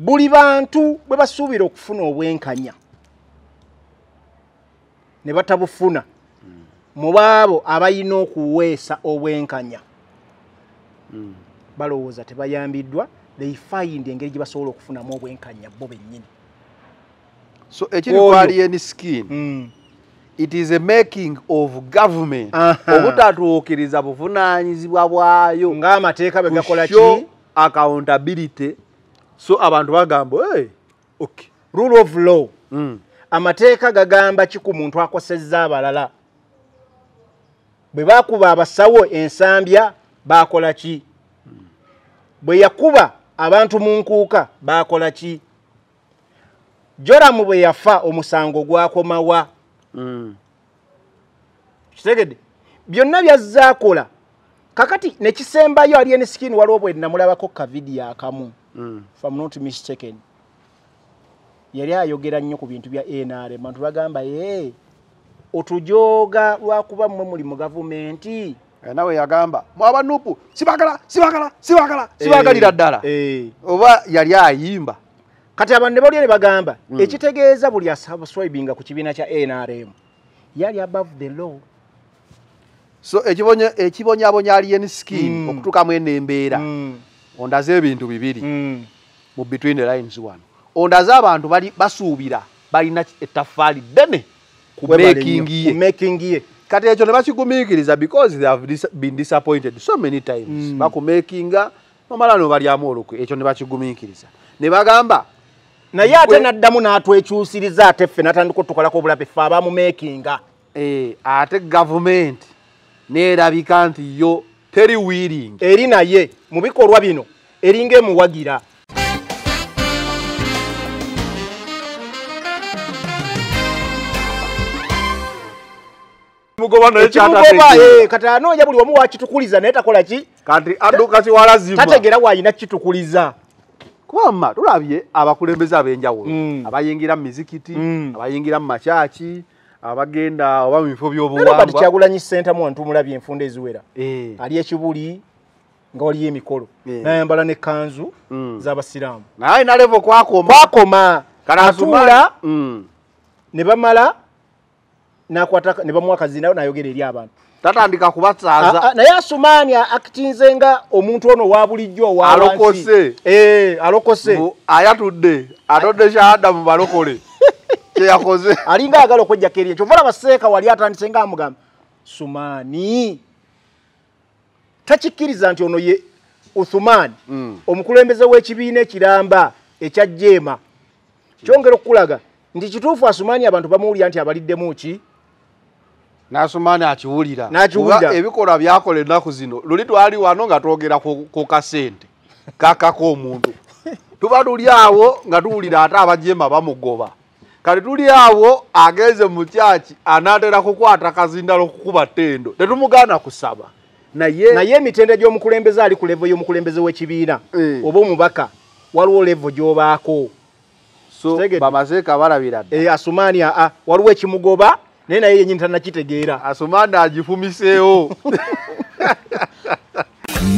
Buli bantu bwe basuubira okufuna obwenkanya ne batabufuna, mu baabo abalina okuweesa obwenkanya balowooza tebayambiddwa, they find engeri gye basobola okufunamu obwenkanya bo bennyini. So ekiri ku Alien Skin, it is a making of government obutatuukiriza buvunaanyizibwa bwayo ng'amateeka bwe gakola ki, accountability. So abantu bagamba hey, okay, rule of law. Amateeka gagamba ki ku muntu akosezza abalala? Bwe bakuba abasawo ensambya bakola ki? Bwe yakuba abantu mu nkuuka bakola ki? Joramu bwe yafa omusango gwakomawa? Kitegedde byonna byazaakola. Kakati nekisembayo Alien Skin waliwo bwe namulabako ka video akamu, if I'm not mistaken, yali ayogera nnyo ku bintu bya NRM. Abantu bagamba ye otujooga lwakuba mmwe muli mu gavumenti. Nawe yagamba mwaba nupu sibagala sibagala sibagala sibagalira ddala, oba yali ayimba. Kati abantu ne balya ne bagamba ekitegeeza buli asubscribinga ku kibiina kya NRM yali above the law. So ekibonyabonya Alien Skin okutuukamu eno embeera, ondaze ebintu bibiri mu between the lines. Wano ondaze abantu bali basuubira balina ettaffaali ddene ku making ye. Kati ekyo ne bakigumiikiriza because they have been disappointed so many times. Bakumakinga bamala no balyamu olukwe, ekyo ne bakigumiikiriza ne bagamba naye ate n'addamu n'atwekyusiriza ate ffe n'atandika otukolako obulabe ffe abamumakinga. Ate gavumenti neerabika nti yo teri willing eri naye mu bikolwa bino eringa emuwagira. Kati anoonya buli wamu wakitukuliza naye takola ki? Kati adduka kiwalazima, tategeera w'alina kitukuliza. Kubamma tulabye abakulembeze ab'enjawulo abayingira mu mizikiti, abayingira mu makyaki, abagenda oba mu bifo by'obuwangwa. Robert Kyagulanyi Ssentamu wantu mulabye enfunda eziwera, ali ekibuli nga waliyo emikolo, n'ayambala n'ekkanzu z'abasiraamu, naye na level kwakoma atuula ne bamala nakwata ne bamuwa kazina n'ayogera eri abantu, tatandika kubatsaaza. Naye Asumani akitinze nga omuntu ono wa bulijjo wa alokose, alokose ayatudde atodde shahada mu balokole kyeyakoze alinga agala okwejjako eri. Kyova olaba Seeka wali atandise nga amugamba Sumani takikkiriza nti ono ye Uthumani omukulembeze w'ekibiina ekiramba ekya Jeema. Kyongera okukulaga nti kituufu Asumani abantu bamuwulira nti abaliddemu ki? N'Asumani akiwulira ebikolwa byakola ennaku zino. Luli twali wano nga twogera ku kasente kakako omuntu, tuba tuli awo nga tuwulira ate abajeema bamugoba. Kati tuli awo agenze mu kyaki anaatera kukwata kazindalo kukuba ttendo, tetumugaana kusaba. Naye emitende gy'omukulembeze ali ku level y'omukulembeze w'ekibiina oba omubaka, waliwo level gy'obaako. So bamazeeka balabira dda Asumani waliwo ekimugoba naye naye yennyini tannakitegeera. Asumani agifumiseewo.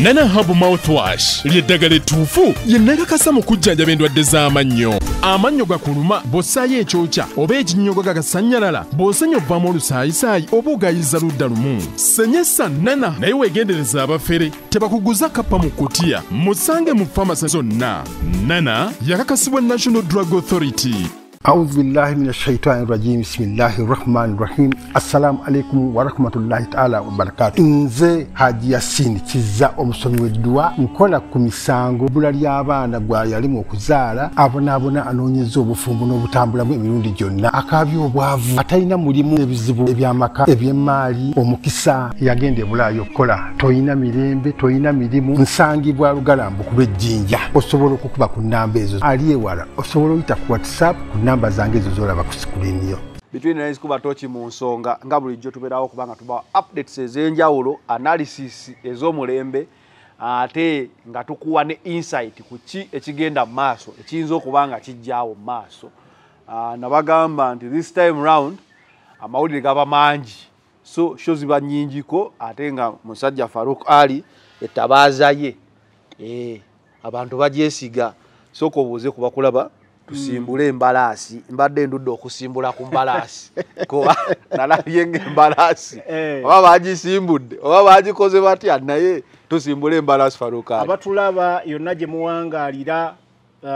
Nana Herbal Mouthwash ly'eddagala ettuufu lye nakakasa mu kujjanjaba endwadde z'amannyo. Amannyo gakuluma bw'ossaayo ekyokya oba ekinnyogo gagasannyalala, bw'osenya ovaamu olusaayisaayi oba ogayiza ludda lumu. Senyesa Nana, naye weegendereza abafere tebakuguza kappa mu kutiya. Musange mu famasi zonna. Nana yakakasibwa National Drug Authority. A'udhu billahi minash shaitani rajim. Bismillahir rahmanir rahim. Assalamu alaikum wa rahmatullahi ta'ala wa barakatuh. Nze Haji Yasin Kizza omusomi w'edduwa, nkola ku misango bbula ly'abaana gwa yalimu okuzaala, abonaabona anoonyeza obufumbo n'obutambulamu emirundi gyonna, akaabya obwavu, atalina mulimu, ebizibu eby'amaka, eby'emmaali, omukisa yagenda e Bulaaya okukola, toyina mirembe, toyina mirimu. Nsangibwa Lugalambu ku lw'Ejjinja. Osobola okukuba ku nnamba ezo, ali ewala osobola oyita ku WhatsApp ku namba zange ezo z'olaba ku screen yo. Between lines kuba toki mu nsonga nga bulijjo tubeerawo kubanga tubawa updates ez'enjawulo, analysis ez'omulembe, ate nga tukuwa ne insight ku ki ekigenda mu maaso ekiyinza okuba nga kijjaawo mu maaso. Nabagamba nti this time round amawulire gaba mangi, so show ziba nnyingiko, ate nga musajja Farouk Ali ettabaaza ye abantu bagyesiga. Sooka obuuze ku bakulaba tusimbule embalaasi. Mbadde ndudde okusimbula ku mbalaasi kuba nalabye ng'embalaasi oba bagisimbudde oba bagikoze batya, naye tusimbule embalaasi. Faruka, abatulaba yonna gye muwangaalira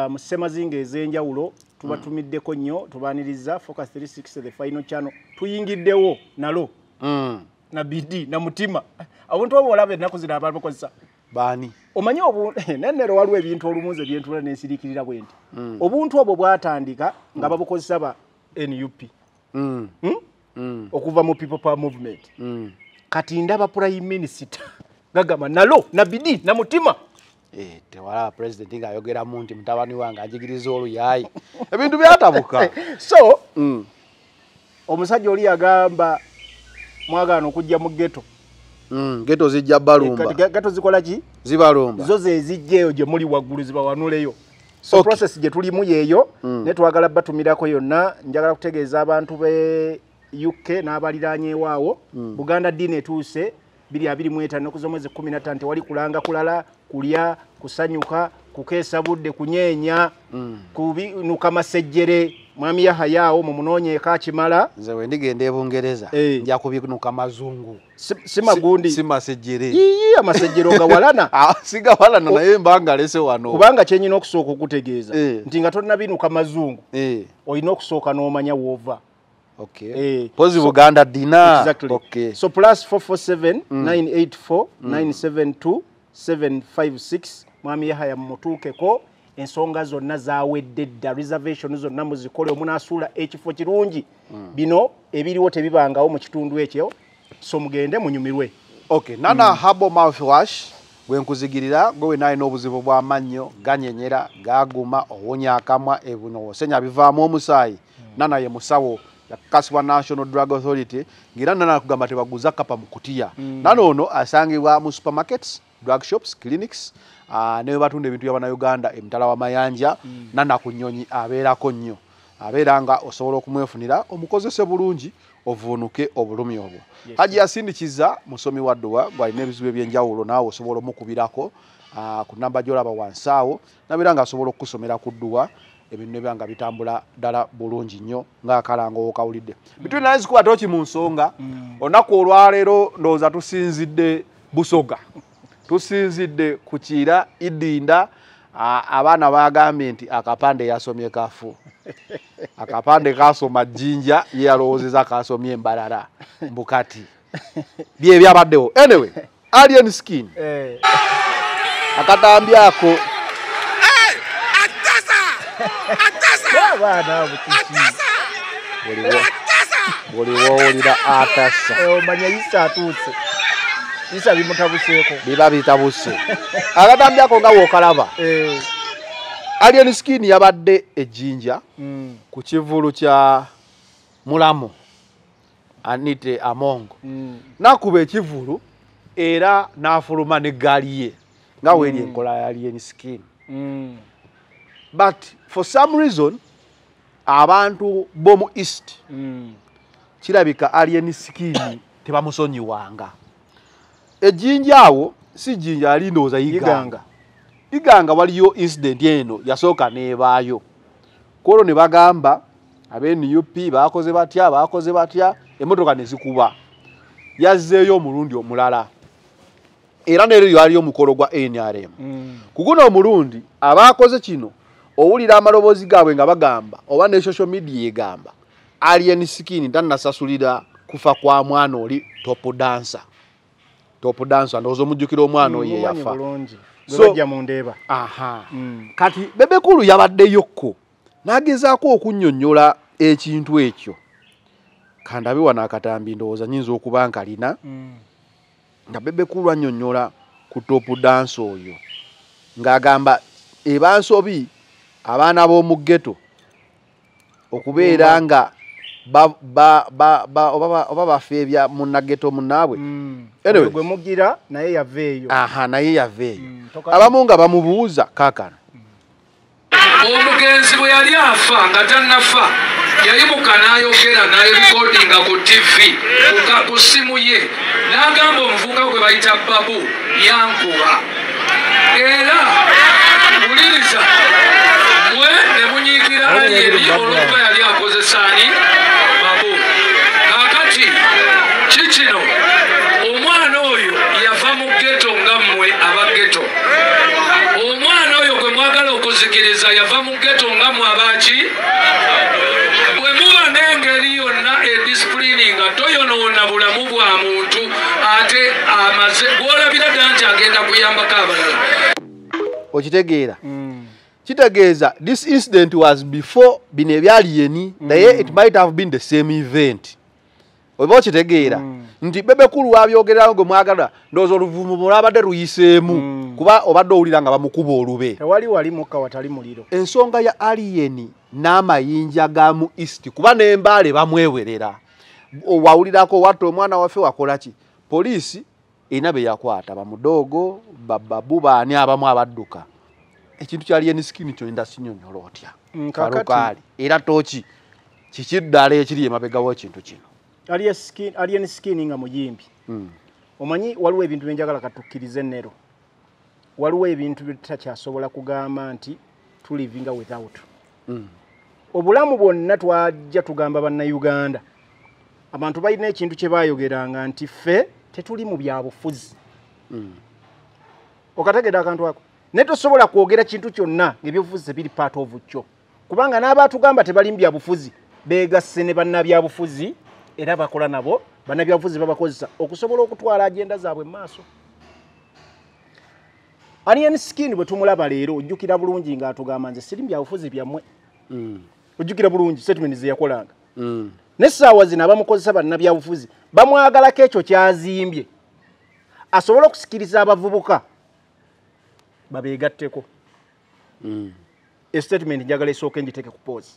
mu ssemazinga ez'enjawulo, tubatumiddeko nnyo, tubaaniriza Focus 360, the final channel. Tuyingiddewo nalo na bidi na mutima. Abantu abo olaba ennaku zino abantu bakozesa baani? Omanyi nennero waliwo ebintu olumunze byentula nensiriikirira bwe nti obuntu obwo bwatandika nga babukozesa ba NUP okuva mu People Power Movement. Kati ndaba Prime Minister gagamba nalo na bidi na mutima. Tewalaba president ng'ayogeramu nti mutabani wange ajigiriza oluyaayi, ebintu byatabuka. So omusajja oli yagamba mwagaana okujja mu ghetto. Ghetto zijja balumba. Ghetto zikola ki? Zibalumba. Zo ze zijjeeyo gye muli waggulu zibawanuleyo. So process gye tulimu yeeyo, naye twagala batumirako yonna. Njagala kutegeeza abantu be UK n'abaliraanyeewaawo, Buganda Dinner etuuse 2025 okuz'omwezi 15. Tewali kulanga kulala, kulya, kusanyuka, kukeesa budde, kunyeenya, kubinuka masejjere. Mwami Yahaya awo mumunoonyeeko akimala. Nze we ndigenda e Bungereza nja kubinuka mazungu, si magundi, si masejjere. Yiyi, amasejjere ogawalana. Sigawalana, naye mbanga lese wano. Kubanga kyenyina okusooka okutegeeza nti nga tonnabinuka mazungu olina okusooka n'omanya w'ova. Pozi Buganda Dinner. Exactly. So plus 447 984 972 756. Mwami Yahaya mumutuukeko, ensonga zonna zawedde dda, reservation zonna muzikole, omunaasuula ekifo kirungi. Bino ebiriwo tebibangawo mu kitundu ekyo, so mugende munyumirwe. Nana Herbal mouthwash gwe nkuzigirira, gwe wenna alina obuzibu bw'amannyo ganyenyera, gaguma, owonya akamwa, ebuno osenya bivaamu omusaayi. Nana ye musawo yakakasibwa National Drug Authority, ng'era Nana akugamba tebaguza kapa mu kutiya. Nana ono asangibwa mu supermarkets, drug shops, clinics, ne batunda ebintu by'Abannayuganda emitala w'amayanja. Nana ku nnyonyi abeerako nnyo, abeera nga osobola okumwefunira omukozese bulungi ovuunuke obulumi obwo. Haji yasindikiza musomi wa dduwa gw'alina ebizibu ebyenjawulo, naawe osobola omukubirako ku namba gy'olaba wansi awo, nabeera ng'asobola okukusomera ku dduwa, ebintu ne biba nga bitambula ddala bulungi nnyo ng'akalango w'okawulidde. Between lines kuba toki mu nsonga, olunaku olwaleero ndowooza tusinzidde Busoga, tusinzidde ku Kiira Idinda. Abaana bagambye nti akapande yasomye kafu, akapande kasoma Jjinja, ye yalowoozeza kasomye Embalala, mbukati bye byabaddewo. Anyway, Alien Skin akatambi ako buli wowulira atasa omanya Isa atuuse, Isa bimutabuseeko, biba bitabuse. Akatambi ako nga bw'okalaba, Alien Skin yabadde ejjinja ku kivvulu kya Mulamu Anite Among, n'akuba ekivvulu era n'afuluma n'eggaali ye nga weeri enkola ya Alien Skin. But for some reason abantu b'omu East kirabika Alien Skin tebamusonyiwanga. Ejjinja awo si jjinja, ali ndowooza Iganga. Iganga waliyo incident eno yasooka n'ebaayo kwolwo ne bagamba abe NUP bakoze batya, bakoze batya, emmotoka ne zikuba. Yazzeeyo omulundi omulala era neero yaliyo omukolo gwa NRM. Ku guno omulundi abaakoze kino owulira amaloboozi gaabwe nga bagamba oba ne social media egamba Alien Skin tannasasulira kufa kwa mwana oli top dancer. Top dancer ndowooza omujjukira omwana oyo eyafa. So, mu ndeeba. Kati Bebe Cool yabaddeyokko n'agezaako okunnyonnyola ekintu ekyo. Kandabe wano akatambi ndowooza nnyinza okuba nkalina nga Bebe Cool annyonnyola ku top dancer oyo ng'agamba eba nsobi abaana b'omu ghetto okubeera nga oba bafeebya munnaghetto munnaabwe. Anyway, gwe mugira naye yaveeyo. Naye yaveeyo. Abamu nga bamubuuza kaakano. Omugenzi bwe yali afa nga tannafa yayimuka n'ayogera n'ayerekodinga ku TV ku ssimu ye n'agamba omuvubuka gwe bayita Babu yankuba, era Wuliriza, mwe ne munyiigira Alien olw'okuba yali akozesa ani? Babu. Kaakati kikino, omwana oyo yava mu ghetto nga mmwe aba ghetto. Omwana oyo gwe mwagala okuzikiriza yava mu ghetto nga mmwe abaki. Bwe muba n'engeri yonna edisipulini nga toyonoona bulamu bwa muntu, ate amaze gw'olabira ddala nti agenda kuyambako abalala. Okitegeera? Kitegeeza this incident was before bino ebya Alien, naye it might have been the same event. Oba okitegeera nti Bebe Cool wabyogererawo gwe mwagala, ndowooza oluvumu lwabadde luyiseemu, kuba obadde owulira nga bamukuba olube. Tewali wali mukka watali muliro. Ensonga ya Alien n'amayinja ga mu East, kuba n'embaale bamwewerera, wawulirako watta omwana waffe wakola ki? Poliisi erina be yakwata, bamudogo, bababu, baani abamu abadduka. Ekintu kya Alien Skin kyoyinda sinyonnyola otya? Kalukaali era toki kiki ddala ekiri emabega w'ekintu kino? Alien Skin nga muyimbi, omanyi waliwo ebintu byenjagala katukkirize ennero. Waliwo ebintu byetutakyasobola kugamba nti tulivinga without. Obulamu bwonna twajja tugamba bannayuganda, abantu balina ekintu kye baayogeranga nti ffe tetuli mu byabufuzi. Okategedde akantu ako? Naye tosobola kwogera kintu kyonna ng'ebyobufuzi tebiri part of kyo, kubanga n'abaatugamba tebali mu byabufuzi beegasse ne bannabyabufuzi, era bakola nabo. Bannabyabufuzi babakozesa okusobola okutwala agenda zaabwe mu maaso. Alien Skin bwe tumulaba leero, ojjukira bulungi ng'atugamba nze siri mu byabufuzi byammwe. Ojjukira bulungi statement ze yakolanga. N'essaawa zino abamukozesa bannabyabufuzi bamwagalako ekyo kyazimbye asobole okusikiriza abavubuka babeegatteko. Statement njagala esooke ngiteeke ku pause.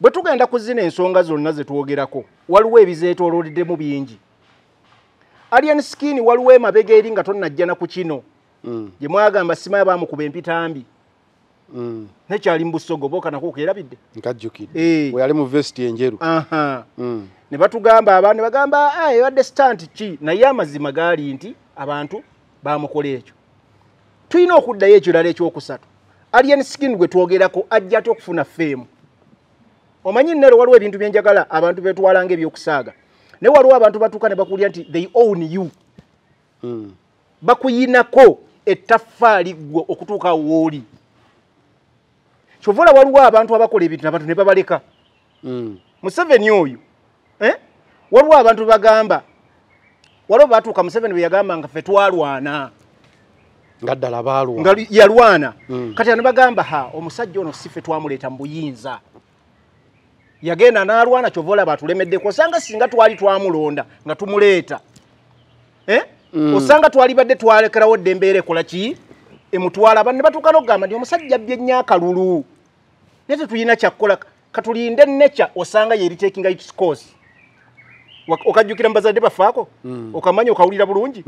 Bwe tugenda ku zino ensonga zonna ze twogerako, waliwo ebizeetoolooleddemu bingi. Alien Skin waliwo emabega eri nga tonnajja na ku kino gye mwagamba simaya baamukuba empitambi, nekyali mu Busogo boka nako kerabidde. Nkajjukidde. We yali mu vest enjeru. Ne batugamba abantu ne bagamba ebadde stunt ki, naye amazima gaali nti abantu baamukola ekyo. Tulina okuddayo ekirala ekyokusatu. Alien Skin gwe twogerako ajja atya okufuna fame? Omanyi nnero waliwo ebintu byenjagala abantu betwalanga ebyokusaaga, naye waliwo abantu batuuka ne bakuwulira nti they own you. Bakuyinako ettaffaali ggwe okutuuka wooli. Kyova olaba waliwo abantu abakola ebintu abantu ne babaleka. Museveni oyo, waliwo abantu bagamba, waliwo batuuka Museveni bwe yagamba nga ffe twalwana, nga ddala baalwana, nga yalwana. Kati ne bagamba ha omusajja ono si ffe twamuleeta mu buyinza, yagenda n'alwana, kyova olaba atulemeddeko. Osanga singa twali twamulonda nga tumuleeta, osanga twalibadde twalekerawo dda embeera ekola ki emutwala. Abantu ne batuuka n'okugamba nti omusajja abbye nnyo akalulu, naye tetulina kyakkola, katulinde nature, osanga yeri taking its course. Okajjukira mu bazadde bafaako? Okamanya okawulira bulungi?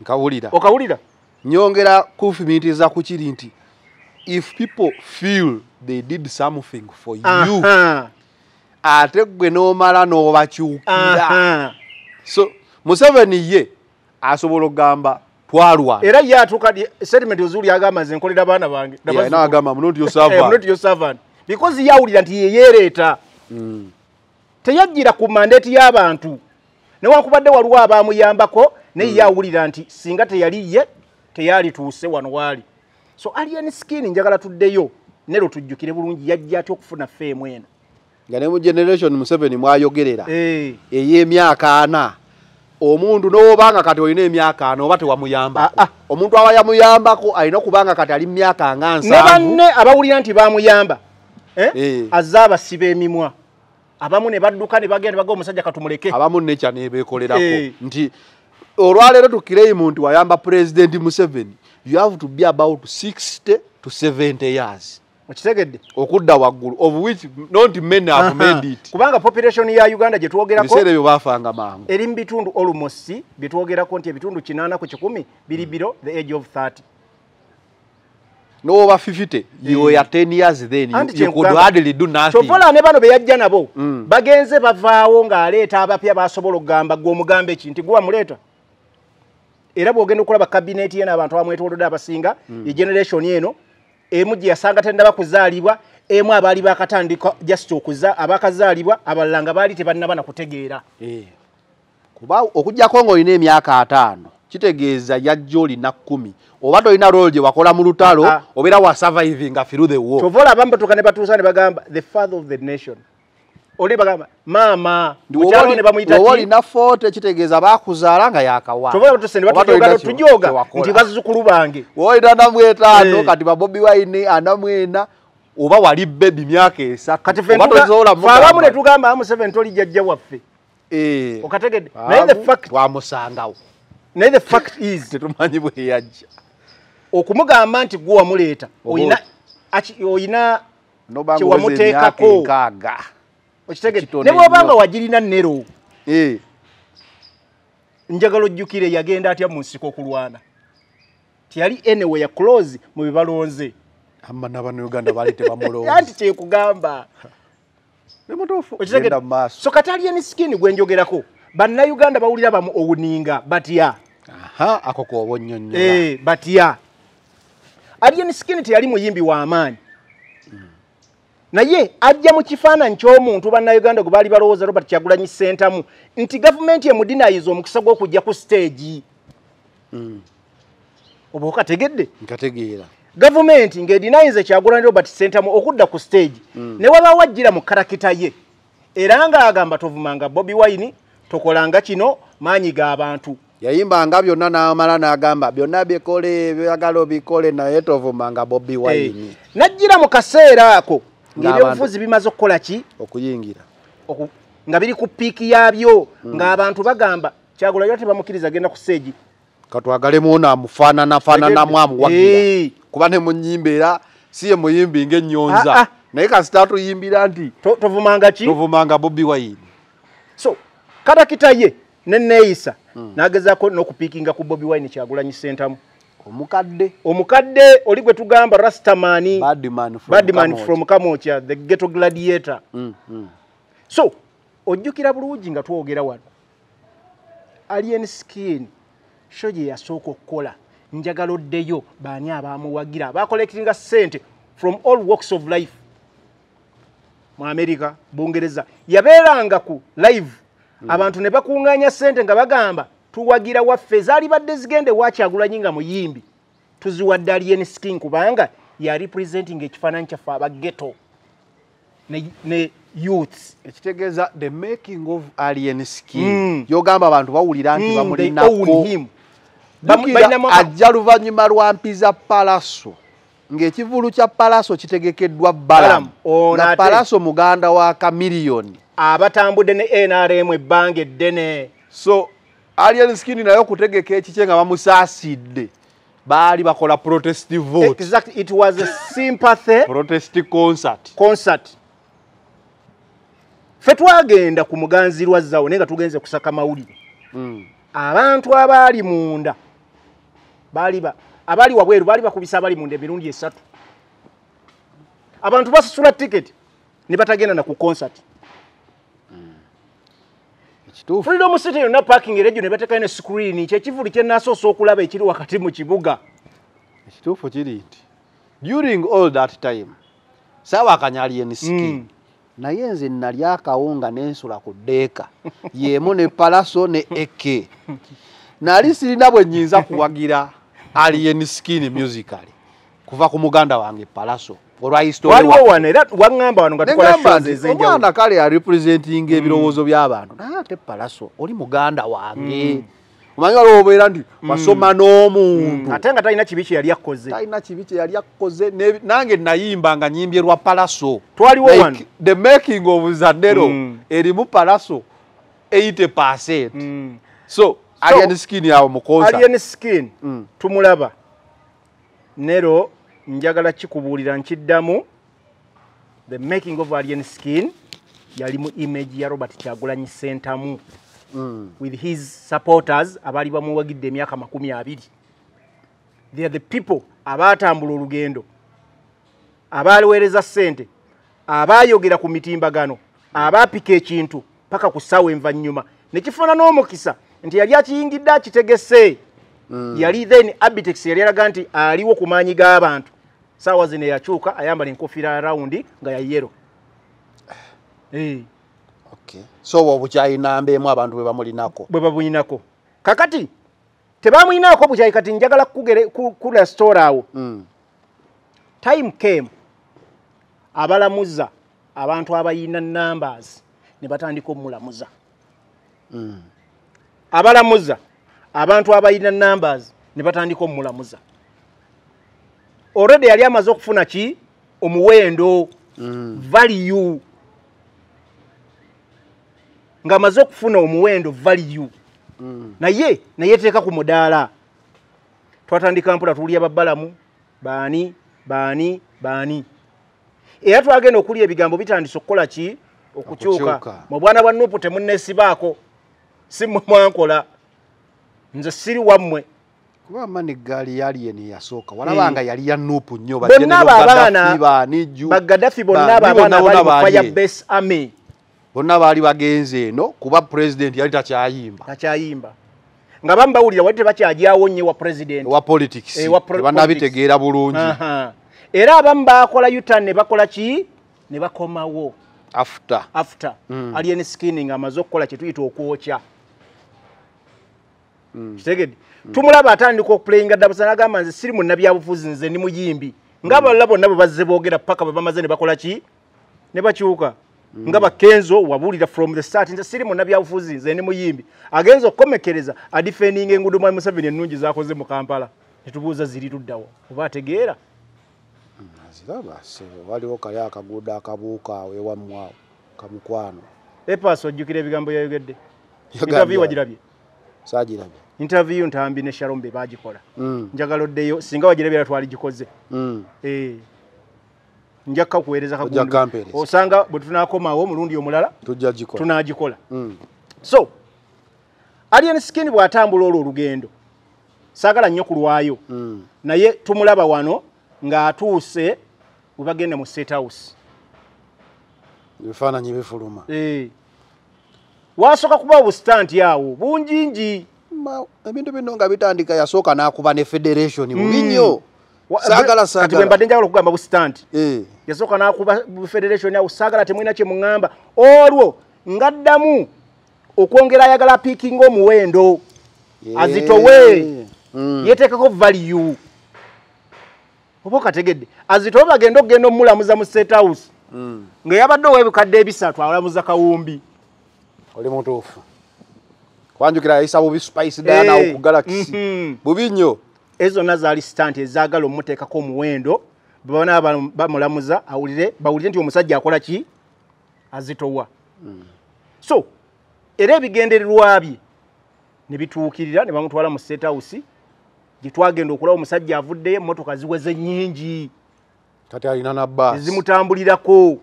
Nkawulira. Okawulira? Nyongera kufumiitiriza ku kiri nti if people feel they did something for you, ate gwe n'omala n'obakyukira. So Museveni ye asobola okugamba twalwana. Era ye atuuka statement ozuli agamba nze nkolera baana bange. Agamba I'm not your servant. I'm not your servant. Because yawulira nti ye yeereeta. Teyajjira ku mandate y'abantu. Newankubadde waliwo abaamuyambako, naye yawulira nti singa teyali ye teyalituuse wano waali. So Alien Skin njagala tuddeyo nero tujjukire bulungi yajja atya okufuna fame eno. Nga ne mu generation Museveni mwayogerera ey'emyaka 40, omuntu n'obanga kati olina emyaka 40 oba tewamuyambako. Omuntu aba yamuyambako alina okubanga kati ali mu myaka nga 70. Ne banne abawulira nti baamuyamba, azze abasiba emimwa, abamu ne badduka ne bagenda baga omusajja katumuleke, abamu nekya nebeekolerako nti olwaleero tukireyimu nti wayamba President Museveni, you have to be about 60 to 70 years. Okitegedde? Okudda waggulu, of which not many have made it. Kubanga population ya Uganda gye twogerako ebiseera ebyo baafanga mangu, eri mu bitundu almost bye twogerako nti ebitundu 8 ku 10 biri below the age of 30. No over 50, you were 10 years then, you could hardly do nothing. Kyova ne bano be yajja nabo bagenze bavaawo ng'aleeta abapya basobola okugamba gwe omugambe ki nti gwe wamuleeta. Era bw'ogenda okulaba cabinet ye n'abantu abamwetoolodde abasinga, ye generation eno emu gye yasanga tennaba kuzaalibwa, emu abaali bakatandika just okuza abakazaalibwa, abalala nga baali tebannaba na kutegeera. Kuba okuggyako ng'olina emyaka 50 kitegeeza yajja olina 10, oba tolina role gye wakola mu lutalo, obeera wa surviving through the war. Kyova olaba batuuka ne batuusa ne bagamba the father of the nation, oli bagamba maama mukyalo ne bamuyita ki, olina 40 kitegeeza bakuzaala nga yakawa. Kyova olaba batuuse ne batujoga tujoga nti bazzukulu bange. Olina 45 kati ba Bobi Wine 44, oba wali baby myaka 3. Kati ffe abamu ne tugamba Museveni toli jjajja waffe. Okategedde? Naye the fact twamusangawo. Naye the fact is tetumanyi bwe yajja. Okumugamba nti gwe wamuleeta oyina kyewamuteekako, okitegedde? Ne bw'obanga wagirina Nero, njagala ojjukire yagenda atya mu nsiko okulwana. Teyali anywhere close mu bibalonze. Amma n'Abannayuganda baali tebamulonze. Anti kyekugamba. So kati Alien Skin gwe njogerako, Bannayuganda bawulira bamu owuninga batya. Ako k'oba onnyonnyola. Batya. Alien Skin teyali muyimbi wa maanyi, naye ajja mu kifaananyi ky'omuntu Bannayuganda gwe baali balowooza Robert Kyagulanyi Ssentamu nti gavumenti emudinayiza omukisa gw'okujja ku stage. Oba okategedde? Nkategeera. Gavumenti ng'edinayiza Kyagulanyi Robert Ssentamu okudda ku stage, ne wabaawo ajjira mu karakita ye, era ng'agamba tovumanga Bobi Wine, tokolanga kino, maanyi g'abantu. Yayimbanga byonna n'amala n'agamba byonna bikole byagala obikole naye tovumanga Bobi Wine. Najjira mu kaseera ako ng'ebyobufuzi bimaze okukola ki? Okuyingira. Nga biri ku piiki yaabyo, ng'abantu bagamba Kyagulanyi tebamukkiriza agenda ku stage. Katwagalemu ono amufaananafaananamu amuwagira. Kuba ne mu nnyimba era si ye muyimbi ng'ennyonza. Naye kasita atuyimbira nti tovumanga ki? Tovumanga Bobi Wine. So karakita ye ne neeyisa n'agezaako n'okupiikinga ku Bobi Wine Kyagulanyi Ssentamu. Omukadde oli gwe tugamba Rastamani, Badman from Kamwokya, the ghetto gladiator. So ojjukira bulungi nga twogera wano, Alien Skin show gye yasooka okukola, njagala oddeyo baani abamuwagira abakolekitinga ssente from all walks of life mu America, Bungereza. Yabeeranga ku live, abantu ne bakuŋŋaanya ssente nga bagamba tuwagira waffe, zaali badde zigende wa Kyagulanyi nga muyimbi, tuziwadde Alien Skin kubanga ya representing ekifaananyi kyaffe aba ghetto ne youths. Ekitegeeza the making of Alien Skin, yogamba abantu bawulira nti bamulinako. Ajja luvannyuma lwa Mpiza Palaso, ng'ekivulu kya Palaso kitegekeddwa Balamu, nga Palaso muganda wa Chameleone, abatambudde ne NRM ebbanga eddene. So Alien Skin naye okutegeka ekikye nga bamusaasidde, baali bakola protest vote. Exactly, it was a sympathy protest concert. Ffe twagenda ku muganzi lwazzawo naye nga tugenze kusaka mawulire. Abantu abaali munda abaali wabweru baali bakubisa abali munda emirundi 3. Abantu basasula ticket ne batagenda na ku concert. Freedom City yonna parking erejo ne bateekayo ne screen, kyekivuli kye nasoose okulaba ekiri wakati mu kibuga. Ekituufu kiri nti during all that time saawakanya Alien Skin, naye nze nali akawunga n'ensula ku ddeeka y'emu ne Palaso ne Eke. Nali sirina bwe nnyinza kuwagira Alien Skin musically kuva ku muganda wange Palaso olwa history. Waliwo wano era waŋŋamba wano nga tukola shows ez'enjawulo. Omwana kale arepresentinga ebirowoozo by'abantu, naye ate Palaso oli muganda wange. Omanyi waliwo obeera nti wasoma n'omuntu ate nga talina kibi kye yali akoze. Talina kibi kye yali akoze. Nange nayimba nga nyimbye lwa Palaso. Twaliwo wano. The making of Zanero erimu Palaso 80%. So Alien Skin awo mu concert. Alien Skin tumulaba. Nero njagala kikubuulira nkiddamu, the making of Alien Skin yali mu image ya Robert Kyagulanyi Ssentamu with his supporters abaali bamuwagidde emyaka 20. They are the people abaatambula olugendo, abaweereza ssente, abaayogera ku mitimbagano, abaapika ekintu paka ku ssaawa envannyuma ne kifaanana n'omukisa nti yali akiyingidde akitegese. Yali then Abitex yali alaga nti aliwo ku maanyi g'abantu. Saawa zino yakyuka ayambala enkofiira rawundi nga ya yellow. Okay. So obukyayi namba emu abantu bwe bamulinako. Bwe bamulinako. Kakati tebamuyinaako bukyayi, kati njagala kula story awo. Time came, abalamuza abantu abayina numbers ne batandika omulamuza. Abalamuza abantu abayina numbers ne batandika omulamuza. Already yali amaze okufuna ki omuwendo, value. Nga amaze okufuna omuwendo value. Naye nayeteeka ku mudaala. Twatandika mpola tuwulira babbalamu baani baani baani. Era twagenda okulya ebigambo bitandise okukola ki okukyuka. Mu bwana bwa Nupu temunneesibaako, si mmwe mwankola, nze siri wammwe. Kuba mani gaali yali yeni yasooka walabanga yali ya Nupu nnyo. Bonna abo abaana ba Gaddafi, bonna abo abaana bali mu Fire Base Army, bonna baali bagenze eno kuba president yali takyayimba. Takyayimba. Nga bambawulira wali tebakyagyawo nnyo wa president wa politics, tebannabitegeera bulungi. Era abamu baakola U-turn ne bakola ki ne bakomawo after. Alien Skin ng'amaze okukola kye tuyita okwokya. Kitegedde. Tumulaba atandika okuplayinga dabusa n'agamba nze siri munnabyabufuzi, nze ndi muyimbi. Ng'abalala bonna bwe bazze boogera paka bwe bamaze ne bakola ki ne bakyuka. Nga Bakenzo wabuulira from the start nze siri munnabyabufuzi, nze ndi muyimbi. Agenza okukomekereza adefendinga enguudo Mwami Museveni ennungi z'akoze mu Kampala. Ne tubuuza ziri luddawa oba ategeera. Aziraba waliwo kali akaguudo akabuuka awo ewammwe awo kamukwano. Epaasi ojjukira ebigambo yayogedde. Interview wagirabye? Saagirabye. Interview Ntambi ne Shalom be baagikola. Njagala oddeyo, singa wagirabye era twaligikoze. Nja kukuweereza kagundi. Osanga bwe tunaakomawo omulundi omulala tunaagikola. So Alien Skin bw'atambula olwo olugendo, saagala nnyo kulwayo, naye tumulaba wano ng'atuuse we bagenda mu State House. Ebifaananyi bifuluma. Wasooka kuba obusitanti awo bungingi. Ebintu bino nga bitandika yasooka n'akuba ne federation bubi nnyo. Saagala. Kati bwe mbadde njagala okugamba busitanti. Yasooka n'akuba federation awo, saagala temulina kye muŋŋamba. Olwo ng'addamu okwongera ayagala piikinga omuwendo azitowe, yeteekako value. Oba okategedde. Azitowe bagenda okugenda omulamuza mu State House. Nga yabadde ow'ebikadde 3 alamuza kawumbi. Oli mutuufu. Kwanjukira yayisa bubi Spice Diana ku Galaxy. Bubi nnyo. Ezo zonna zaali stunt ezaagala omuteekako omuwendo, bwe baba bamulamuza awulire, bawulire nti omusajja akola ki azitowa. So era ebigendererwa bye ne bituukirira ne bamutwala mu State House gye twagenda okulaba omusajja avuddeyo emmotoka ziweze nnyingi. Kati alina na bbaasi ezimutambulirako.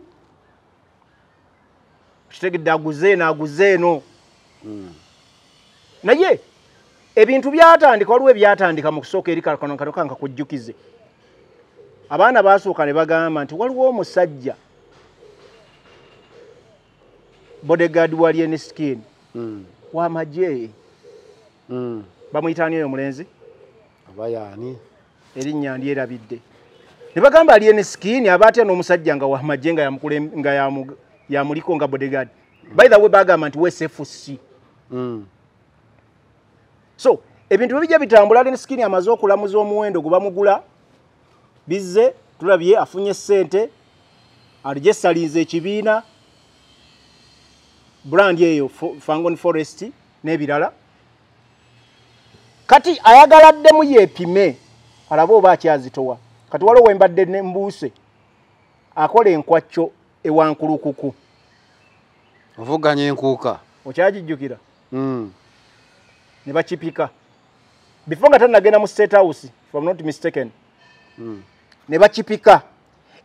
Kitegedde aguze eno aguze eno. Naye ebintu byatandika, waliwo ebyatandika mu kusooka eri kano kano kankakujjukize. Abaana baasooka ne bagamba nti waliwo omusajja bodyguard wa Alien Skin w'amagye. Bamuyita ani oyo omulenzi? Aba yaani? Erinnya ndyerabidde. Ne bagamba Alien Skin aba atya n'omusajja nga w'amagye nga yamuliko nga bodyguard. By the way bagamba nti WSFC. So ebintu bwe bijja bitambula, Alien Skin amaze okulamuza omuwendo gwe bamugula, bizze tulabye afunye ssente, alijesalinze ekibiina, brand eyo Fangon Forest n'ebirala. Kati ayagala addemu yeepime alabe oba akyazitowa. Kati waliwo we mbadde ne mbuuse akola enkwacco ewankulukuku. Ovuganya enkuuka. Okyagijjukira? Ne bakipika. Before nga tannagenda mu State House, if I'm not mistaken. Ne bakipika.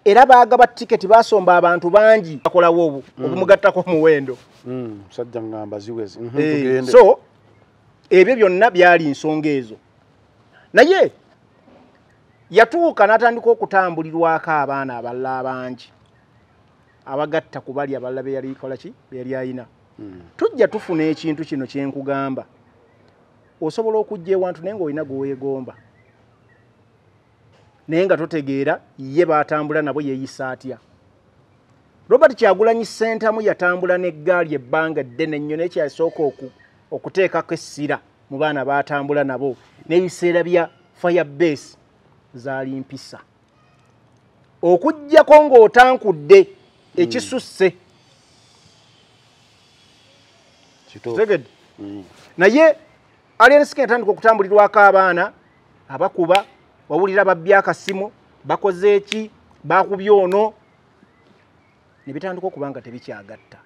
Era baagaba tiketi, basomba abantu bangi bakolawo obu obumugattako omuwendo. Musajja ngamba ziweze. Tugende. So ebyo byonna byali nsonga ezo. Naye yatuuka n'atandika okutambulirwako abaana abalala abangi abagatta ku bali abalala be yali kola ki be yali ayina. Tujja tufuna ekintu kino kye nkugamba. Osobola okujja ewantu naye ng'olina gwe weegomba, naye nga totegeera ye baatambula nabo yeeyisa atya. Robert Kyagulanyi Ssentamu yatambula n'eggaali ebbanga ddene nnyo, naye kyasooka okuteekako essira mu baana baatambula nabo n'ebiseera bya Firebase zaali mpisa. Okuggyako ng'otankudde ekisusse. Kitegedde? Naye Alien Skin yatandika okutambulirwako abaana abakuba, wawulira babbye akasimu, bakoze eki, bakubye ono, ne bitandika okuba nga tebikyagatta.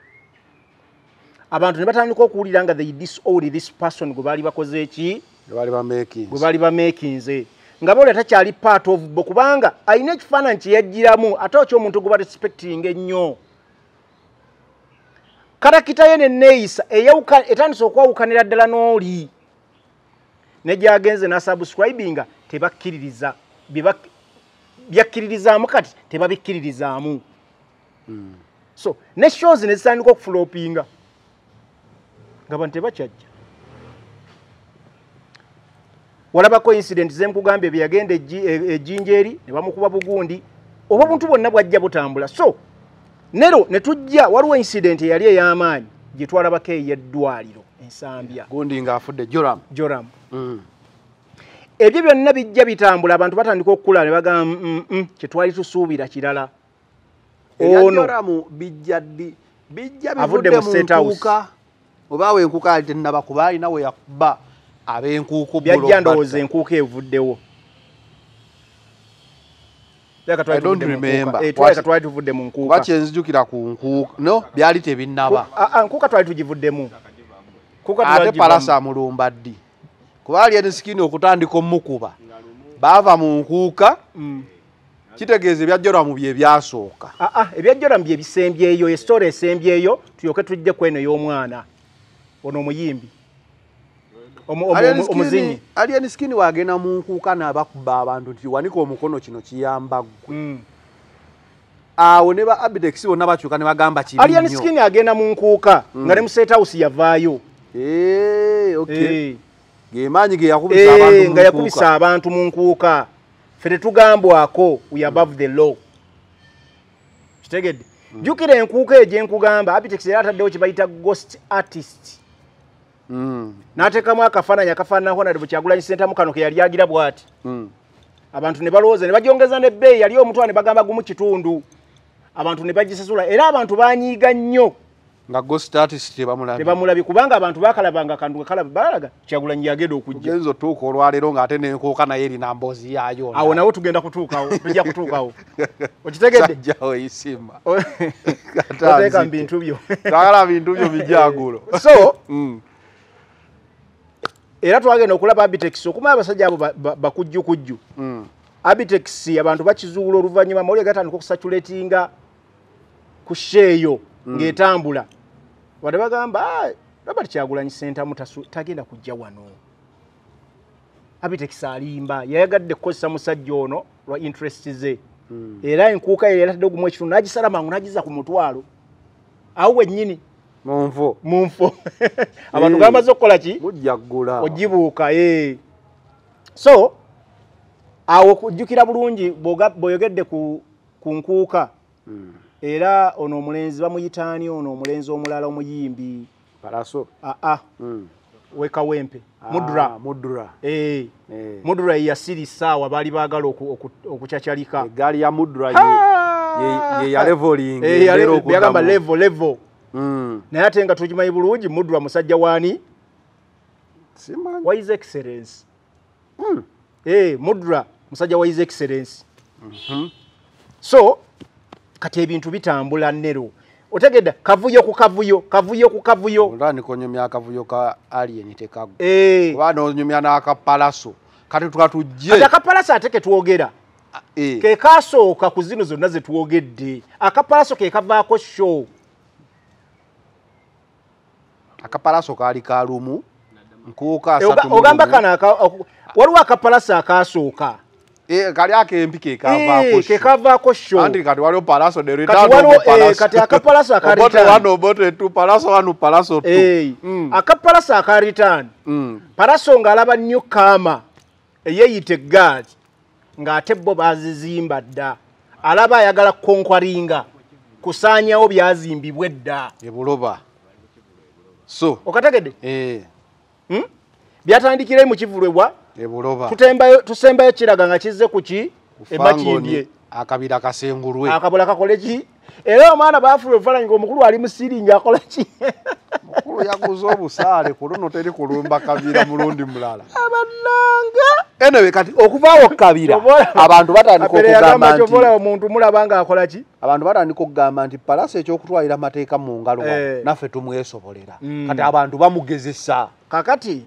Abantu ne batandika okuwulira nga they disown this person gwe baali bakoze eki, gwe baali bamakinze, nga bawulira takyali part of bo, kubanga alina ekifaananyi kye yajjiramu ate oky'omuntu gwe barespecting ennyo. Karakita ye nenneeyisa etandise okwawukanira ddala n'oli, ne gy'agenze n'asubscribinga tebakkiririza, byakkiririzaamu kati tebabikkiririzaamu. So ne shows ne zitandika okufulopinga nga bantu tebakyajja. Walabako incident zemukugambye bye yagenda ejjinja eri ne bamukuba bugundi, oba obuntu bwonna bwajja butambula. So nero ne tujja, waliwo incident eyali ey'amaanyi gye twalabako ey'eddwaliro Ensambya, gundi ng'afudde Joram. Joram. Ebyo byonna bijja bitambula, abantu batandika okukula ne bagamba kye twali tusuubira kirala. Ono Joram bijja ddi? Bijja bivudde mu nkuuka, oba we enkuuka ali tennaba kuba alina we yakuba ab'enkuuka. Byajja ndowooza enkuuka evuddewo. I don't remember. Twali tuvudde mu nkuuka. Kuba kyenzijukira ku nkuuka, no, byali tebinnaba. Nkuuka twali tugivuddemu. Ate Palasa amulumba ddi? Kuba Alien Skin okutandika omukuba baava mu nkuuka, kitegeeza ebya Joram bye byasooka. Ebya Joram bye bisembyeyo, esitore esembyeyo, tulyoke tujje ku eno y'omwana ono omuyimbi omuzinyi. Alien Skin wagenda mu nkuuka n'abakuba abantu nti wanika omukono kino kiyamba ggwe. Awo ne ba Abitex bonna bakyuka ne bagamba kibi nnyo. Alien Skin agenda mu nkuuka nga ne mu State House yavaayo. Okay. Ge maanyi ge yakubisa abantu mu nkuuka. Nga yakubisa abantu mu nkuuka. Ffe tetugambwako, we above the law. Kitegedde? Jjukira enkuuka eyo gye nkugamba, Abitex era ataddewo kye bayita ghost artist. N'ateekamu akafaananyi akafaanana Honorable Kyagulanyi Ssentamu kano ke yali agira bw'ati. Abantu ne balowooza ne bagyongeza n'ebbeeyi, yali omutwalo ne bagamba gumu kitundu. Abantu ne bagisasula era abantu banyiiga nnyo. Nga ghost artist tebamulabye. Tebamulabye kubanga abantu baakalabanga akantu kalaba balaga Kyagulanyi yagenda okujja. Ogenza otuuka olwaleero ng'ate n'enkuuka naye erina mboozi yaayo. Awo nawo tugenda kutuukawo, tujja kutuukawo. Okitegedde? Sajjawo isima. Oteeka mu bintu byo. Twagala bintu byo bijagulo. So era twagenda okulaba Abitex okumanya abasajja abo bakujjukujju. Abitex abantu bakizuula oluvannyuma amawulire gatandika okusatulatinga ku sheeyo ng'etambula. Wadde bagamba Robert Kyagulanyi Ssentamu tagenda kujja wano. Abitex alimba, yayagadde kukozesa musajja ono lwa interest ze. Era enkuuka ye yatadde ogumu ekitundu n'agisala mangu n'agizza ku mutwalo. Awo wennyini. Mu nfo. Abantu gamaze okukola ki? Mujja ggula. Ogibuuka, So awo kujjukira bulungi bw'oyogedde ku nkuuka. Era ono omulenzi bamuyita ani ono omulenzi omulala omuyimbi? Palaso. Wekawempe. Mudra. Mudra. Mudra yasirisa awo baali baagala okucacalika. Eggaali ya Mudra ye ya leveling. Yagamba level level. Naye ate nga tukimanyi bulungi Mudra musajja waani? Simanyi. Wa His Excellence. Mudra musajja wa His Excellence. So kati ebintu bitambula nnero. Otegedda kavuyo ku kavuyo, kavuyo ku kavuyo. Otandika onyumya akavuyo ka Alien tekagwa. Oba n'onyumya n'akapalaso. Kati tukatujje. Kati akapalaso ate ke twogera. Ke kasooka ku zino zonna ze twogedde. Akapalaso ke kavaako show. Akapalaso kaali kalumu. Nkuuka asatu mu Ogamba lumu. Kano waliwo akapalaso akasooka. Kali akempi ke kavaako ke kavaako show. Anti kati waliwo Pallaso the return of Pallaso. Kati aka Pallaso aka Obote return. 1, Obote 2, Pallaso 1, Pallaso 2. Aka Pallaso aka return. Pallaso ng'alaba newcomer eyeyita eggaali ng'ate bo baazizimba dda. Alaba ayagala konkwaringa kusaanyawo byazimbibwa edda. Ebuloba. So okategedde? Byatandikira mu kivulwebwa ebuloba. Tusembayo kiraga nga kizze ku ki emakindye akabira kasengulwe. Akabula kakole ki? Era omwana baafulwa ebifaananyi ng'omukulu ali mu siringi akola ki? Mukulu yaguze obusaale ku luno teri kulumba kabira mulundi mulala. Abannanga. Anyway, kati okuvaawo kabira abantu batandika okugamba nti ovola omuntu mulaba ng'akola ki? Abantu batandika okugamba nti Pallaso ekyokutwalira amateeka mu ngalo naffe tumwesobolera. Kati abantu bamugezesa. Kakati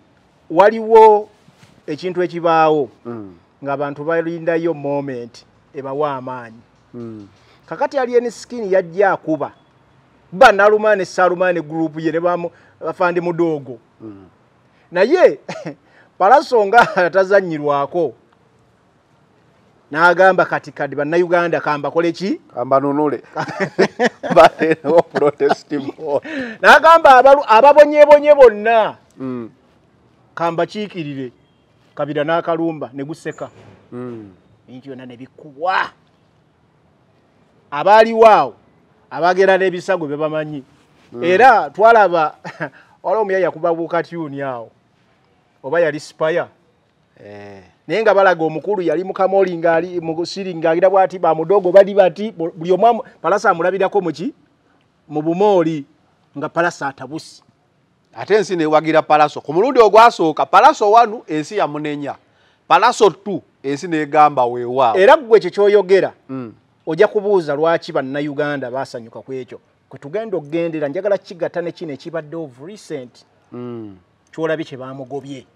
waliwo ekintu ekibaawo ng'abantu balindayo moment ebawa amaanyi. Kakati Alien Skin yajja akuba banaluma ne Saluma ne group ye ne bafandi mudogo. Naye Pallaso nga atazannyirwako n'agamba kati kadi bannayuganda kamba kole ki? Kamba nunule. Bateerewo protest board. N'agamba ababonyebonye bonna kamba kiikirire. Kabira n'akalumba ne guseka. Bintu byonna ne bikubwa. Abaaliwo awo abagera n'ebisago bye bamanyi. Era twalaba waliwo omuyaya yakuba bukatyuni awo oba yali spire. Naye nga balaga omukulu yali mu kamoli ng'ali mu siringi ng'agira bw'ati bamudogo bali bati buli omu Pallaso amulabirako mu ki? Mu bumooli nga Pallaso atabuse. Ate ensi newagira Pallaso. Ku mulundi ogwasooka Pallaso 1 ensi yamunenya. Pallaso 2 ensi negamba weewaawo. Era ggwe ekyo ky'oyogera ojja kubuuza lwaki bannayuganda baasanyuka ku ekyo. Kwe tugenda okugendera njagala kigatta ne kino ekibadde of recent. Ky'olabye kye baamugobye.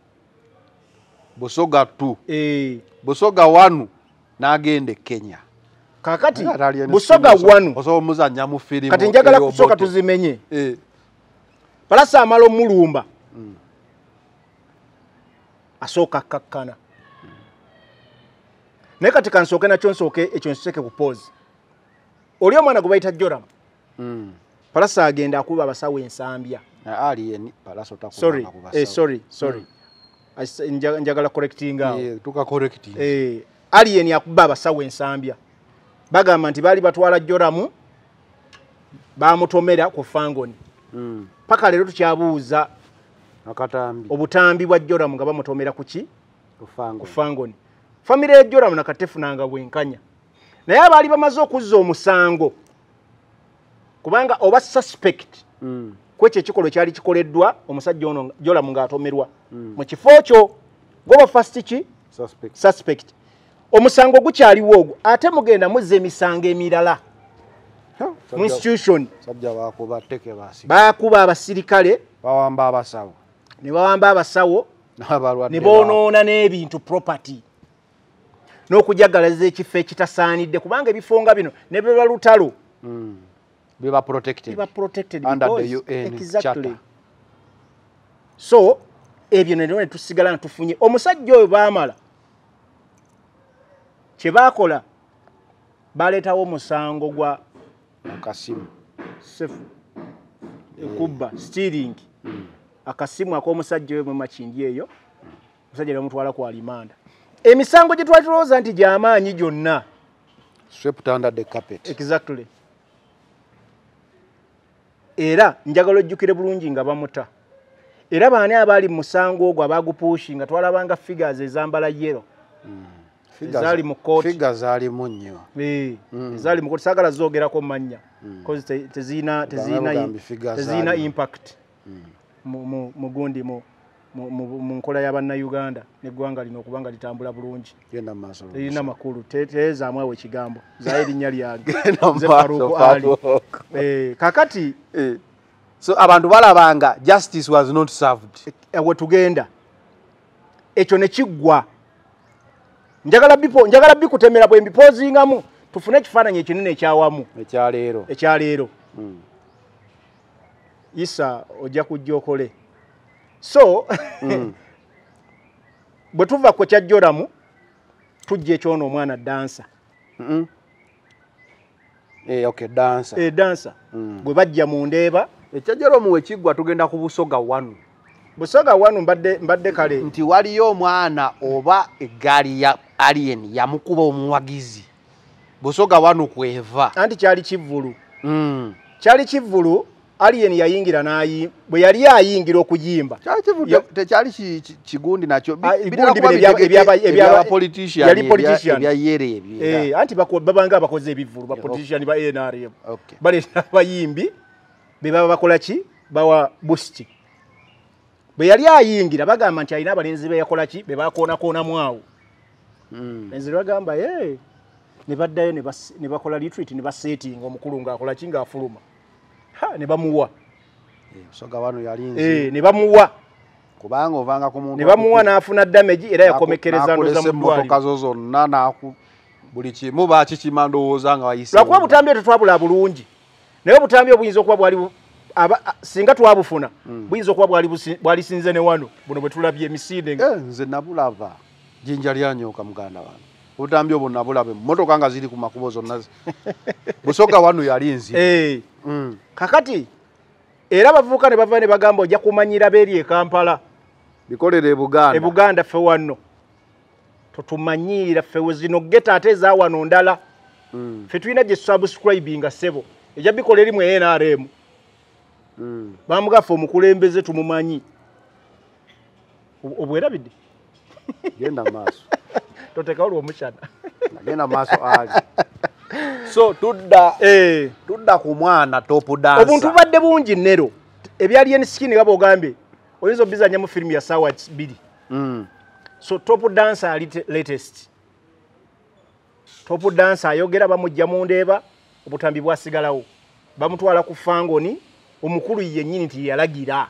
Busoga 2. Busoga 1 n'agenda e Kenya. Kakati Busoga 1 osobola omuzannya mu firimu. Kati njagala kusooka tuzimenye. Pallaso amala omulumba asooka akkakkana. Naye kati kansooke nakyo nsooke ekyo nseke ku pause. Oli omwana gwe bayita Joram. Pallaso agenda akuba abasawo ensambya. Alien Pallaso takubanga ku basawo. Sorry. Njagala correcting awo. Tuka correcting. Alien akuba abasawo ensambya. Bagamba nti baali batwala Joramu bamutomera ku Fangoni. Paka leero tukyabuuza akatambi obutambi bwa Joramu nga bamutomera ku ki? Ku Fangoni. Famire ya Joramu nakatefunanga bwenkanya. Naye abaali bamaze okuzza omusango kubanga oba suspect kwekyo ekikolwa ekyali kikoleddwa omusajja ono Joramu ng'atomerwa mu kifo kyo goba first ki? Suspect. Omusango gukyaliwo ogwo ate mugenda muzza emisango emirala mu institution. Bakuba abasirikale, bawamba abasawo, ne bawamba abasawo ne boonoona n'ebintu property n'okujagalaza ekifo ekitasaanidde kubanga ebifo nga bino ne biba lutalo biba protected, biba protected under the UN exactly. Charter. So ebyo ne tusigala nga tufunye omusajja oyo baamala kye baakola baleetawo omusango gwa akasimu sefu ekubba stealing akasimu ak'omusajja oyo mu Makindye eyo omusajja ne bamutwala ku alimanda. Emisango gye twali tulowooza nti gy'amaanyi gyonna swept under the carpet. Exactly. Era njagala ojjukire bulungi nga bamuta. Era baani abaali mu musango ogwo abagupuushi nga twalabanga figures ezambala yellow. Ezaali mu kkooti. Figures zaalimu nnyo. Ezaali mu kkooti saagala zoogerako mannya. Because tezirina impact mu gundi mu nkola y'abannayuganda n'eggwanga lino okubanga litambula bulungi. Terina makulu, teezaamu awo ekigambo, zaayo erinnya lyange. Nze Farouk Ali. Kakati so abantu balabanga justice was not served. We tugenda ekyo ne kiggwa. Njagala bikutemera bwe mbipozingamu tufune ekifaananyi ekinene ekyawamu ekyaleero. Isa ojja kujja okole. So bwe tuva ku kya Joramu Tujja ekyono omwana dansa. Okay, dansa. Dansa. Gwe bajja mu Ndeeba. Ekyajjero muwe kiggwa tugenda ku Busoga wanu. Busoga wanu mbadde kale. Nti waliyo omwana oba eggaali ya Alien yamukuba omuwagizi. Busoga wanu kweva. Anti kyali kivvulu. Kyali kivvulu. Alien yayingira nayi bwe yali ayingira okuyimba. Kyali kivvulu tekyali kigundi nakyo. Ebya politician. Yali politician. Ebya yere ebyo. Anti babanga abakoze ebivvulu ba politician ba NRM. Okay. Baleeta abayimbi be baba bakola ki? Bawa boost. Bwe yali ayingira bagamba nti alina abalenzi be yakola ki? Be bakoonakoona awo. Lenzi bagamba ne baddayo ne bakola retreat ne basetting omukulu ng'akola ki ng'afuluma. Ne bamuwa. Busoga wano yali nzi. Ne bamuwa. Kubanga ovanga ku muntu. Ne bamuwa n'afuna damage era yakomekereza ndoza mu ddwaliro. Emmotoka zo zonna n'aku buli kimu baakikima ndowooza nga wayise. Lwakuba obutambi tetwabula bulungi. Naye obutambi obuyinza okuba bwali singa twabufuna buyinza okuba bwalisinze ne wano buno bwe tulabye emisinde. Nze nabulaba jjinja lyanyooka muganda wange. Obutambi obwo nabulaba emmotoka nga ziri ku makubo zonna. Busoga wano yali nzi. Kakati era abavubuka ne bava ne bagamba ojja kumanyira beeri e Kampala. Bikolere e Buganda. E Buganda ffe wano. Totumanyiira ffe zino geta ate eza wano ndala. Ffe tulina gye subscribinga ssebo. Ejja bikola erimu NRM. Bamugaffe omukulembeze tumumanyi. Obwerabidde? Genda maaso. Totekawo olw'omukyana. Genda maaso ali. So tudda ku mwana top dancer. Obuntu bubadde bungi nnero. Ebya Alien Skin nga bw'ogambye oyinza obizannyamu firimu ya ssaawa 2. So top dancer ali latest. Top dancer ayogera bamujja mu Ndeeba obutambi bwasigalawo. Bamutwala ku Fangoni omukulu yennyini nti yalagira.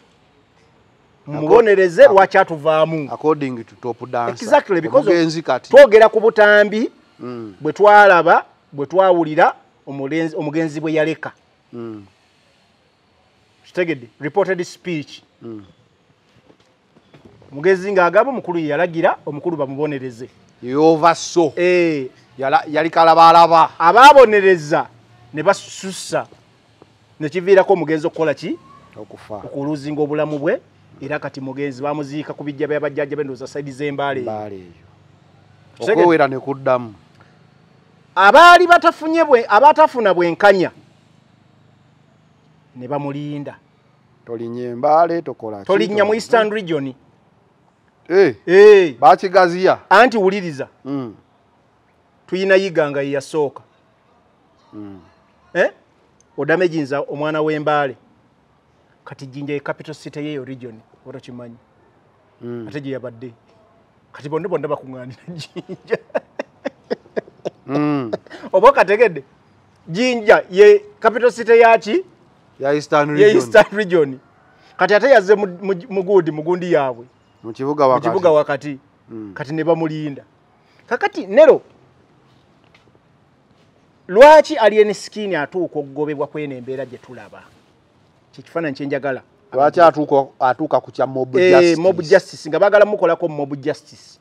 Mubonereze lwaki atuvaamu. According to top dancer. Exactly, because twogera ku butambi bwe twalaba bwe twawulira omugenzi bwe yaleka. Kitegedde reported speech. Omugenzi ng'agamba omukulu yalagira omukulu bamubonereze. Yovaso. Yali kalabalaba. Ababonereza ne basussa ne kiviirako omugenzi okukola ki? Okufa. Okuluzinga obulamu bwe era kati mugenzi bamuziika ku bijja bya bajjajja b'endowooza saidi z'Embaale eyo. Okwewera ne kuddamu. Abaali batafunye bwe abatafuna bwenkanya ne bamulinda. Tolinnya Embaale tokola ki? Tolinnya mu Eastern Region. Bakigaziya. Anti wuliriza. Tuyina Yiga nga ye yasooka. Odamejinza omwana w'Embaale. Kati Jinja ye capital city yeyo region oba tokimanyi. Ate gye yabadde. Kati bonna bonna bakuŋŋaanira Jinja. Oba okategedde Jinja ye capital city yaki? Ya Eastern Region. Ye Eastern Region. Kati ate yazze mugundi mugundi yaabwe. Mu kibuga wakati. Mu kibuga wakati. Kati ne bamulinda. Kakati Nero lwaki Alien Skin atuuka okugobebwa kw'eno embeera gye tulaba? Kifaananyi kye njagala. Lwaki atuuka ku kya mob justice? Mob justice nga baagala mukolako mob justice.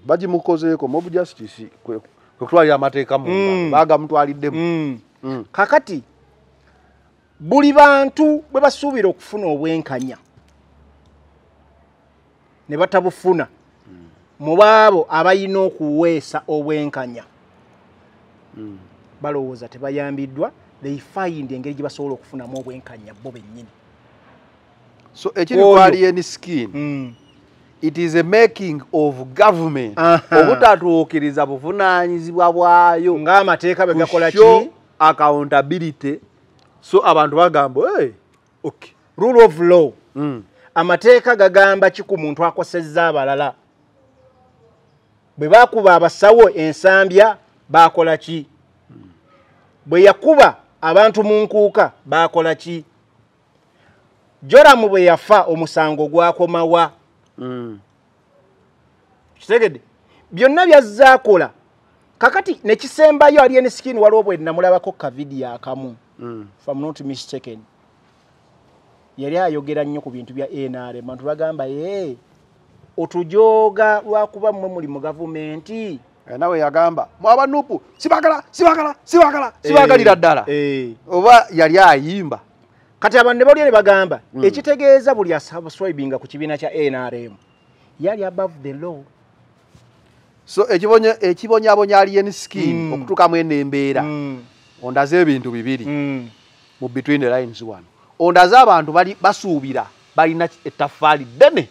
Bagimukozeeko mob justice kwe kutwalira amateeka mu ngalo. Baagamutwaliddemu. Kakati buli bantu bwe basuubira okufuna obwenkanya ne batabufuna mu baabo abalina okuweesa obwenkanya balowooza tebayambiddwa. They find engeri gye basobola okufunamu obwenkanya bo bennyini. So ekiri ku Alien Skin, it is a making of government. Obutatuukiriza buvunaanyizibwa bwayo ng'amateeka bwe gakola ki? Accountability. So abantu bagamba okay. Rule of law. Amateeka gagamba ki ku muntu akosezza abalala? Bwe bakuba abasawo ensambya bakola ki? Bwe yakuba abantu mu nkuuka bakola ki? Joramu bwe yafa omusango gwakomawa. Kitegedde byonna byazaakola. Kakati nekisembayo Alien Skin waliwo bwe namulabako ka video akamu. If I'm not mistaken. Yali ayogera nnyo ku bintu bya NRM. Abantu bagamba otujooga lwakuba mmwe muli mu gavumenti. Nawe yagamba mwaba nupu sibagala sibagala sibagala sibagalira ddala oba yali ayimba. Kati abantu ne bali ne bagamba ekitegeeza buli asubscribinga ku kibiina kya NRM yali above the law. So ekibonyabonya Alien Skin okutuukamu eno embeera ondaze ebintu bibiri mu between the lines wano. Ondaze abantu bali basuubira balina ettaffaali ddene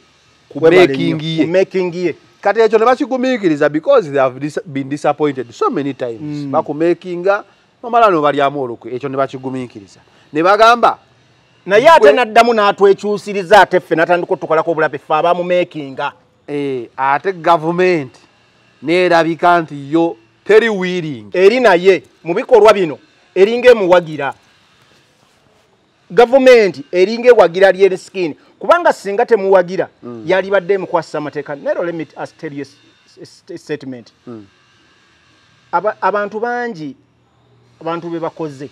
ku making ye. Kati ekyo ne bakigumiikiriza because they have been disappointed so many times. Bakumakinga bamala no balyamu olukwe, ekyo ne bakigumiikiriza ne bagamba naye ate n'addamu n'atwekyusiriza ate ffe n'atandika otukolako obulabe ffe abamumakinga. Ate gavumenti neerabika nti yo teri willing eri naye mu bikolwa bino eringa emuwagira. Gavumenti eringa ewagira Alien Skin kubanga singa temuwagira yalibadde emukwasisa amateeka. Nero let me tell you a statement. Abantu bangi abantu be bakoze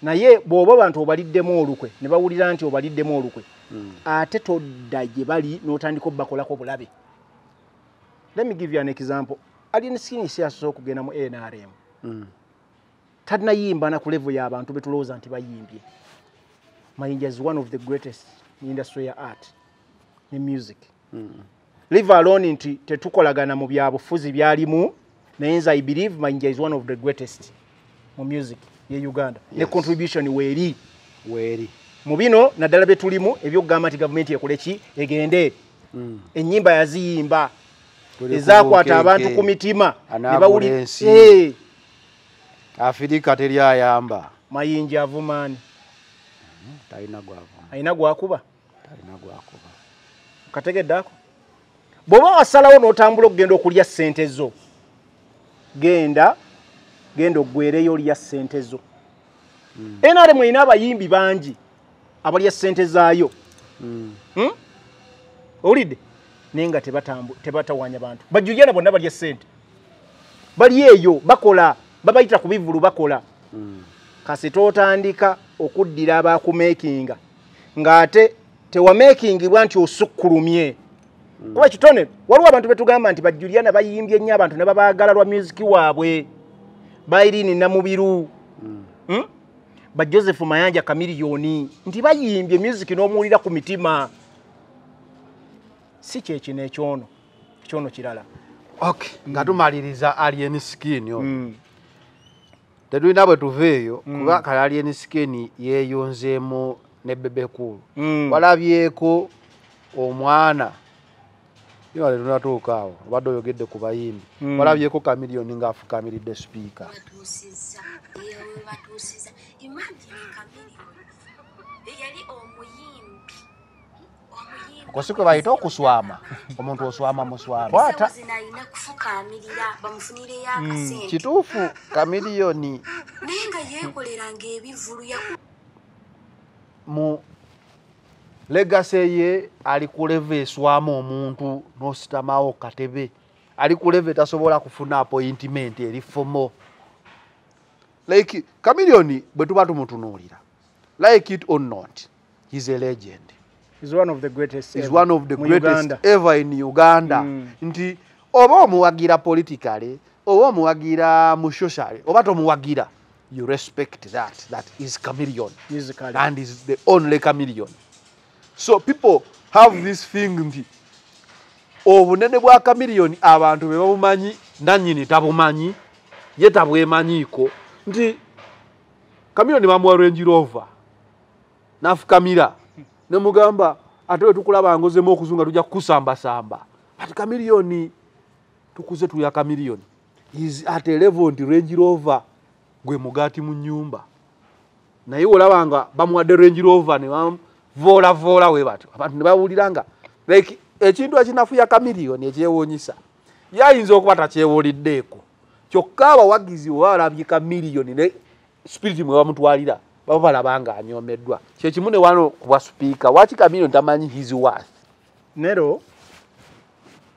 naye bw'oba abantu obaliddemu olukwe ne bawulira nti obaliddemu olukwe ate todda gye bali n'otandika obbakolako obulabe. Let me give you an example. Alien Skin si asobola okugenda mu NRM. Talina na ku level y'abantu be tulowooza nti bayimbye. Mayinja is one of the greatest in industry ya art ne music. Leave alone nti tetukolagana mu byabufuzi byalimu, naye nze I believe Mayinja is one of the greatest mu music ye Uganda. Ne contribution weeri mu bino naddala bye tulimu ebyokugamba nti gavumenti ekole ki egende. Ennyimba yaziyimba ezakwata abantu ku mitima ne bawulira. Afirika teri ayamba. Mayinja avumaani talina gwavuma. Alina gwakuba. Talina gwakuba. Kategedde ako. Bw'oba wasalawo n'otambula okugenda okulya ssente zo, genda oggwereyo olya ssente zo. NRM erina abayimbi bangi abalya ssente zaayo. Owulidde? Naye nga tebatawanya bantu. Bajjuliana bonna balya ssente. Bali eyo bakola, babayita ku bivvulu bakola. Kasita otandika okuddira abakumakinga ng'ate tewamakingibwa nti osukkulumye. Kuba kitone waliwo abantu betugamba nti Bajjuliana bayimbye nnyo abantu ne babaagala lwa music waabwe. Ba Irene Namubiru, ba Joseph Mayanja Chameleone nti bayimbye music n'omuwulira ku mitima. Si kyekino ekyono, ekyono kirala. Okay, nga tumaliriza Alien Skin yo. Tetulina bwe tuveeyo kuba kale Alien Skin yeeyunzeemu ne Bebe Cool. Walabyeko omwana niba tetunatuuka awo obadde oyogedde ku bayimbi. Walabyeko Chameleone ng'afukamiridde sipiika. Okwo si kwe bayita okuswama, omuntu oswama muswama. Kwata. Kituufu Chameleone mu legacy ye ali ku level eswama omuntu n'ositamawo katebe, ali ku level tasobola kufuna appointment eri formal. Like Chameleone bwe tuba tumutunuulira, like it or not, he's a legend. He's one of the greatest. He's one of the greatest ever in Uganda. Nti oba omuwagira politically, oba omuwagira mu socially, oba tomuwagira, you respect that. That is Chameleone. Musically. And is the only Chameleone. So people have this thing nti obunene bwa Chameleone abantu be babumanyi nannyini tabumanyi, ye tabwemanyiiko nti Chameleone bamuwa Range Rover n'afukamira ne mugamba ate we tukulaba ngozemu okuzunga tujja kukusambasamba. But Chameleone tukuze tuya Chameleone is at a level nti Range Rover gwe mugaati mu nnyumba, naye olaba nga bamuwadde Range Rover ne bamuvoola voola we batyo abantu ne bawulira nga like ekintu ekinafuya Chameleone ekyewuunyisa yayinza okuba takyewuliddeeko, kyokka abawagizi bwe balabye Chameleone ne spirit mwe bamutwalira baba balaba nga anyoomeddwa. Kyekimu ne wano ku bwa sipiika, waki Chameleone tamanyi his worth? Nero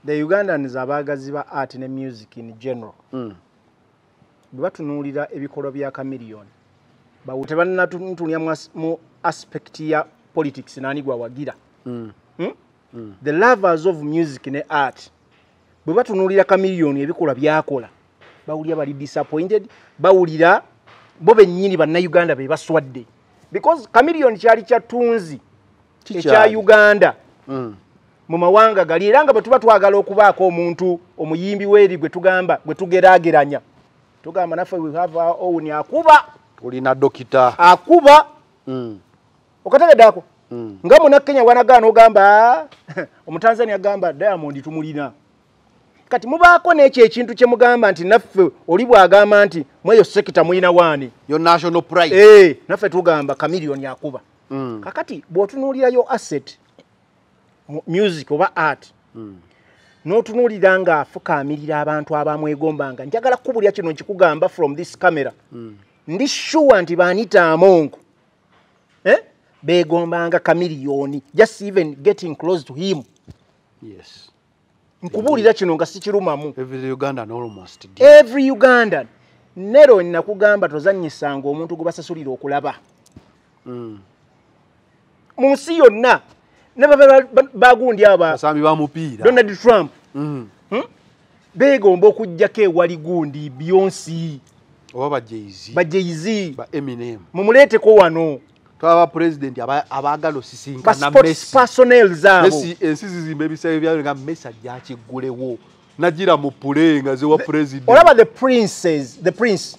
the Ugandans abaagazi ba art ne music in general bwe batunuulira ebikolwa bya Chameleone tebannatunuulira mu aspect ya politics nani gwawagira. The lovers of music ne art Bwe batunuulira Chameleone ebikolwa byakola, bawulira bali disappointed, bawulira bo bennyini bannayuganda be baswadde. Because Chameleone kyali kya ttunzi ekya Uganda mu mawanga gali, era nga bwe tuba twagala okubaako omuntu omuyimbi weeri gwe tugamba gwe tugeraageranya, tugamba naffe we have our own akuba, tulina dokita akuba. Okategedde ako? Nga munnakenya wanagaana ogamba, Omutanzania agamba Diamond tumulina. Kati mubaako n'ekyo ekintu kye mugamba nti naffe oli bw'agamba nti mweyo sector mulina waani, your national pride. Naffe tugamba Chameleone akuba. Kakati bw'otunuulirayo asset music oba art, n'otunuulira ng'afukaamirira abantu abamwegombanga, njagala kukubulya kino nkikugamba from this camera, ndi sure nti ba Anita Among beegombanga Chameleone, just even getting close to him. Yes. Nkubuulira kino nga sikirumamu. Every Ugandan almost did. Every Ugandan. Nero nakugamba tozannyisanga omuntu gwe basasulira okulaba. Mu nsi yonna ne bagundi aba basambi ba mupiira, Donald Trump, beegomba okuggyako ewali gundi Beyonce oba ba Jay-Z, ba Jay-Z, ba Eminem, mumuleeteko wano. Twaba president abaagala osisinkana Messi, personnel zaabo. Messi ensi zizimba ebisaawe byayo nga Messi ajja akiggulewo nagira mu pule nga zewa president. Olaba the princes, the prince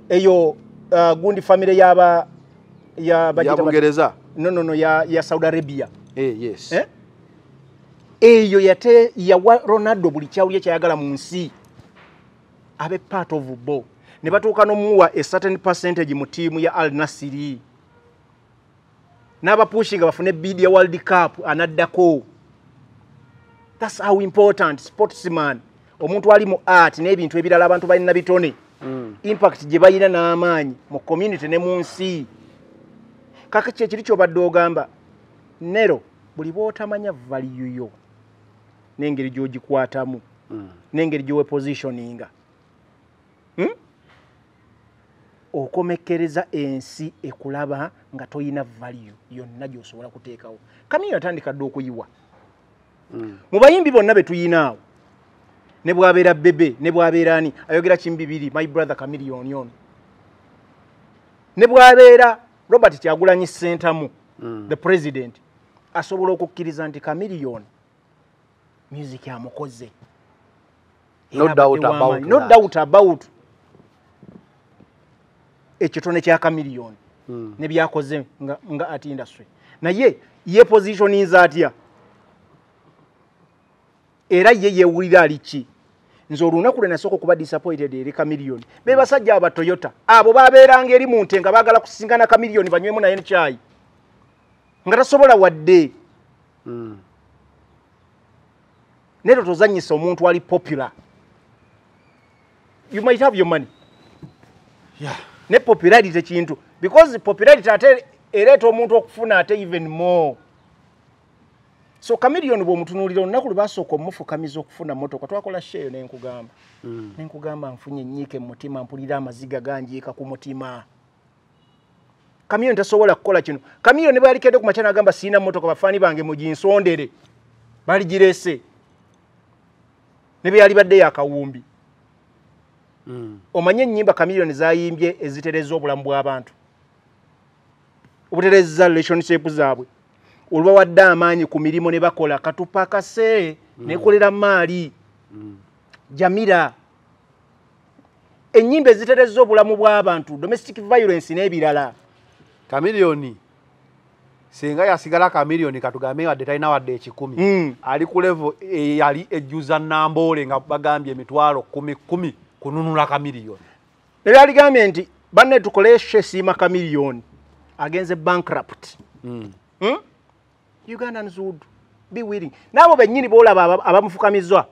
eyo gundi family yaba ya ya Bungereza, no ya Saudi Arabia. Yes. Eyo yate yawa Ronaldo buli kyawulya kyayagala mu nsi abe part of bo, ne batuuka n'omuwa a certain percentage mu ttiimu ya Al Nassr, n'abapushinga bafune bid ya World Cup anaddako. That's how important sportsman, omuntu ali mu art n'ebintu ebirala, abantu balina bitone, impact gye balina n'amaanyi mu community ne mu nsi. Kaka kyekiri ky'obadde ogamba Nero, buli bw'otamanya value yo n'engeri gy'ogikwatamu, n'engeri gy'owepositioninga, okomekkereza ensi ekulaba nga toyina value yonna gy'osobola kuteekawo. Chameleone atandika dda okuyiwa. Mu bayimbi bonna be tuyina awo, ne bw'abeera Bebe, ne bw'abeera ani, ayogera kimbibiri, my brother Chameleone ono, ne bw'abeera Robert Kyagulanyi Ssentamu, the president, asobola okukkiriza nti Chameleone music amukoze. No doubt about No that. doubt about ekitone kya Chameleone ne byakoze nga art industry. Naye ye positioninza atya? Era ye yewulira ali ki? Nze olunaku lwe nasooka okuba disappointed eri Chameleone, be basajja aba Toyota abo babeeranga eri mu nte nga baagala kusisinkana Chameleone banywemu naye kyayi, nga tasobola wadde. Nero tozannyisa omuntu ali popular. You might have your money. Ne popularity kintu, because popularity ate ereeta omuntu okufuna ate even more. So Chameleone bw'omutunuulira olunaku lwe basooka omufukamiza okufuna mmotoka, twakola show nenkugamba, nenkugamba nfunye ennyiike mu mutima, mpulira amaziga ganjiika ku mutima. Chameleone tasobola kukola kino. Chameleone bwe yalikedde ku makya n'agamba sirina mmotoka, bafaani bange muginsondere, baligirese, ne bye yalibadde yakawumbi. Omanye ennyimba Chameleone zayimbye ezitereza obulamu bw'abantu, obutereza relationship zaabwe, olubawadde amaanyi ku mirimu ne bakola katupakase, nekolera maali, Jamira, ennyimba ezitereza obulamu bw'abantu, domestic violence n'ebirala. Chameleone singa yasigala Chameleone, katugambe wadde talina wadde 1,000, ali ku level eyali ejjuza Namboole nga bagambye emitwalo 10,000 kununula Chameleone. Ne byaligambye nti banne tukole siima Chameleone agenze bankrupt. Ugandans would be willing. N'abo bennyini boolaba abamufukamizwa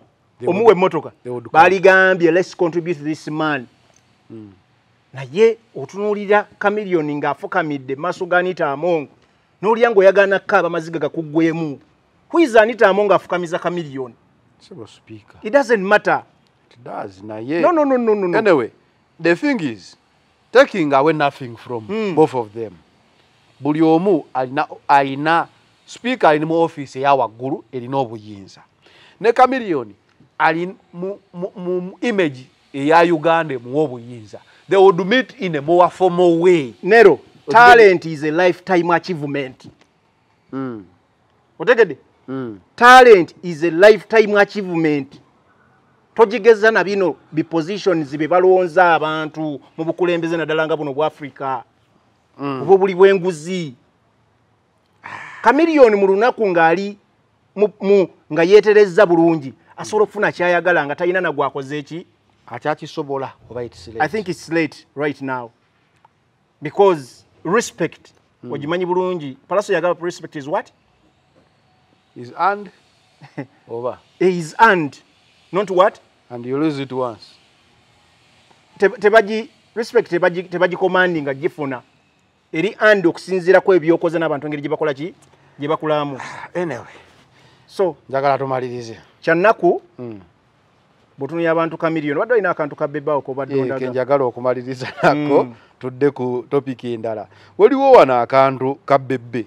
omuwa emmotoka baligambye let's contribute to this man. Naye otunuulira Chameleone ng'afukamidde maaso ga Anita Among, n'olya ng'oyagala nakkaaba amaziga gakuggwemu. Who is Anita Among afukamiza Chameleone? Sebo speaker. It doesn't matter. It does, naye. No. Anyway, the thing is, taking away nothing from both of them. Buli omu alina speaker alina mu office eya waggulu erina obuyinza. Ne Chameleone ali mu image eya Uganda mu obuyinza. They would meet in a more formal way. Nero, talent is a lifetime achievement. Otegedde? Talent is a lifetime achievement. Tojigeza na bino bi positions bye balonza abantu mu bukulembeze naddala nga buno bwa Africa. Obwo buli bw'enguzi. Chameleone mu lunaku ng'ali nga yeeterezza bulungi asobola okufuna kyayagala nga talina na gwakoze eki akyakisobola oba it's late. I think it's late right now because respect ogimanyi bulungi. Palaso yagaba respect is what? Is earned over. Is earned, not what? And you lose it once. Tebaji respect tebaji commanding nga gifuna eri earned okusinziira ku ebyokoze n'abantu engeri gye bakola ki gye bakulamu. Anyway, so njagala tumalirize kyannaku bw'otunuulira abantu Chameleone badde olina akantu ka Bebe ko badde ondaga. Njagala okumaliriza nako tudde ku topic endala. Waliwo wano akantu ka Bebe.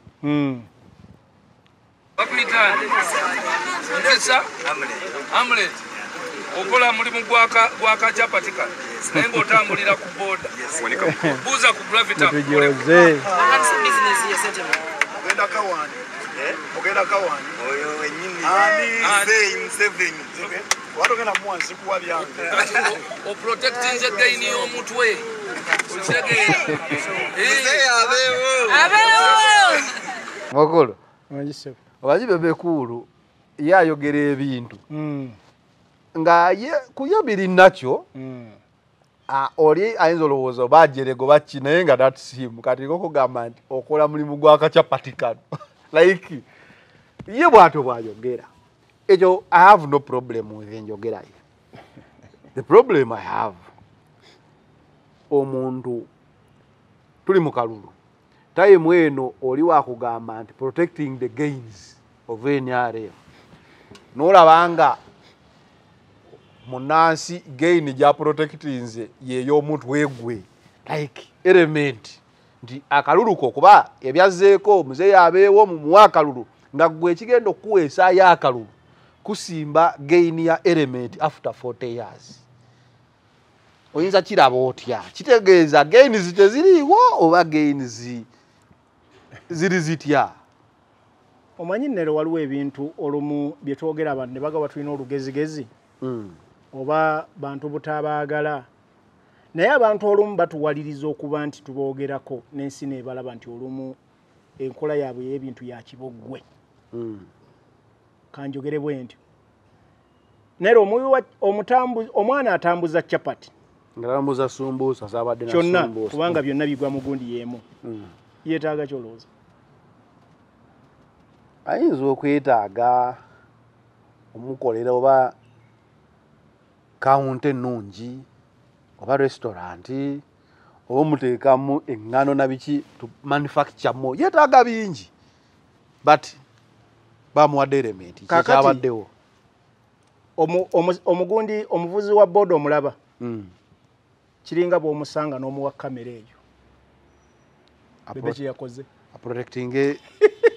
Hamlet okola mulimu gwaka chapati kano naye ng'otambulira ku boda buuza ku gravity. Ogenda kawani oyo wenyini ani say Museveni watogenda muwansi kuwa byange o protecting the gain y'omutwe okitegeera. Abeewo mukulu obaji Bebe Cool yayogera ebintu nga ye kuyo biri nakyo oli ayinza olowooza oba ajerego baki naye nga that's him. Kati okugamba nti okola mulimu gwa kachapati kano like ye bw'atyo bw'ayogera ekyo I have no problem with enjogera ye. The problem I have, omuntu tuli mu kalulu time eno oli wakugamba nti protecting the gains of NRM n'olabanga munansi gain gya protectinze yey'omutwe gwe like element nti akalulu ko kuba ebyazzeeko muzeeyi abeewo mumuwa akalulu nga gwe ekigenda okuweesaayo akalulu kusimba gain ya element after 40 years. Oyinza kiraba otya? Kitegeeza gains teziriiwo oba gains ziri zitya? Omanyi nnero waliwo ebintu olumu bye twogera abantu ne bagamba tulina olugezigezi oba bantu butabaagala, naye abantu olumu batuwaliriza okuba nti tuboogerako n'ensi neebalaba nti olumu enkola yaabwe y'ebintu ya kiboggwe. Kanjogere bwe ntyo. Naye omwana atambuza chapati ngatambuza sumbusa zabadde na kyonna sumbusa kubanga byonna bigwa mu gundi y'emu. Yeetaaga kyolowooza? Ayinza okwetaaga omukolera oba kawunta ennungi oba restaurant oba omuteekamu eŋŋano na biki to manufacture mo, yeetaaga bingi but bamuwadde element kyabaddewo. Omugundi omuvuzi wa boda omulaba kiringa bw'omusanga n'omuwa kamera eyo Bebe kye yakoze aprotecting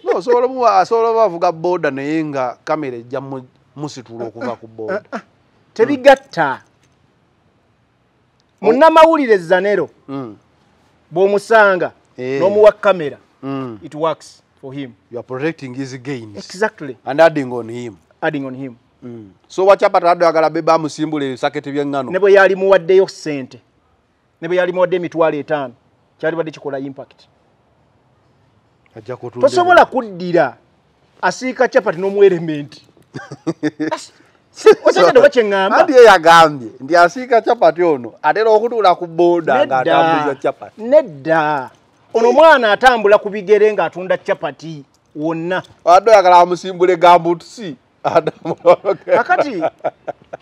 no osobola bavuga boda naye nga kamera ejja musitula okuva ku boda. Tebigatta. Munnamawulire Zanero bw'omusanga n'omuwa kamera it works for him. You are protecting his gains. Exactly. And adding on him. Adding on him. So wachapati addo agala Bebe amusimbula ebisaketi by'eŋŋano. Ne bwe yali muwaddeyo ssente, ne bwe yali muwadde 50,000 kyalibadde kikola impact. Tosobola kuddira asiika chapati n'omuwa element. Otegedde oba kye ŋŋamba? Anti ye yagambye nti asiika chapati ono atera okutuula ku boda ng'atambuza chapati. Nedda. Ono mwana atambula ku bigere ng'atunda chapati wonna. Addo ayagala amusimbule gambutusi. Kakati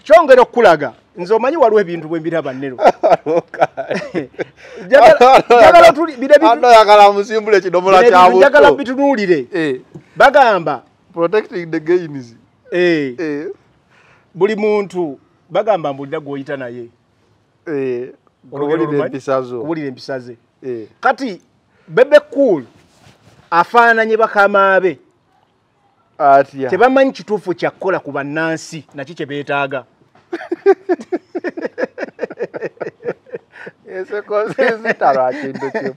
kyongera okukulaga nze omanyi waliwo ebintu bwe mbiraba nnero. Njagala amusimbule ekidomola kya buto. Njagala bitunuulire. Bagamba protecting the gains. Buli muntu bagamba mbulira gw'oyita naye. Kubulira empisa zo. Kubulira empisa ze. Kati Bebe Cool afaananye bakama be. Atya. Tebamanyi kituufu kyakukola ku bannansi naki kye beetaaga. Enseko zitalwa kintu kimu.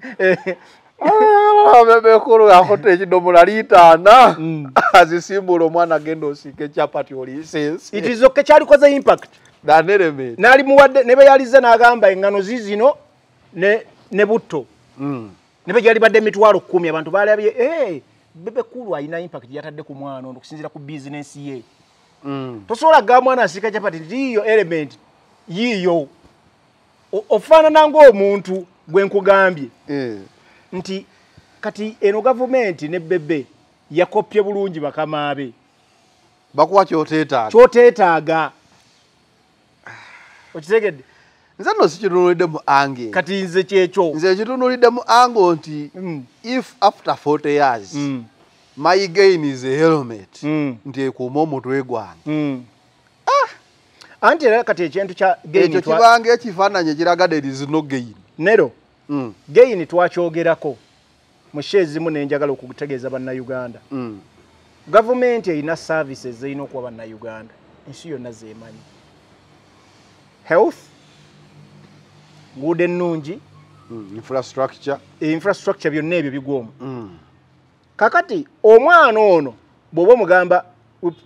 Bebe Cool akutte ekidomola liita 4 azisimbula omwana agenda osiika ekyapati oliise ensi. It is okay, kyalikoze impact. Than element. N'alimuwadde ne beyalize n'agamba engano ziizino ne butto. Ne be yalibadde 10,000 abantu balabye Bebe Cool alina impact yatadde ku mwana ono okusinziira ku business ye. Tosobola gamba mwana asiika chapati yiyo element yiyo ofaanana ng'omuntu gwe nkugambye nti kati eno gavumenti ne Bebe yakopye bulungi bakama be. Bakuwa kyoteetaaga. Kyoteetaaga. Okitegedde? Nze nno sikitunulidde mu ange. Kati nze kyekyo. Nze ekitunuulidde mu ange nti if after 40 years my gain is a helmet nti ekuuma omutwe gwange. Anti era kati ekintu kya gain ekyo kibanga ekifaananyi ekiraga there is no gain. Nero gain twakyogerako mu show ezimu ne njagala okutegeeza bannayuganda. Gavumenti erina services zerina okuwa bannayuganda ensi yonna zeemanyi. Health, nguudo ennungi, infrastructure byonna ebyo bigwomu. Kakati omwana ono bw'oba omugamba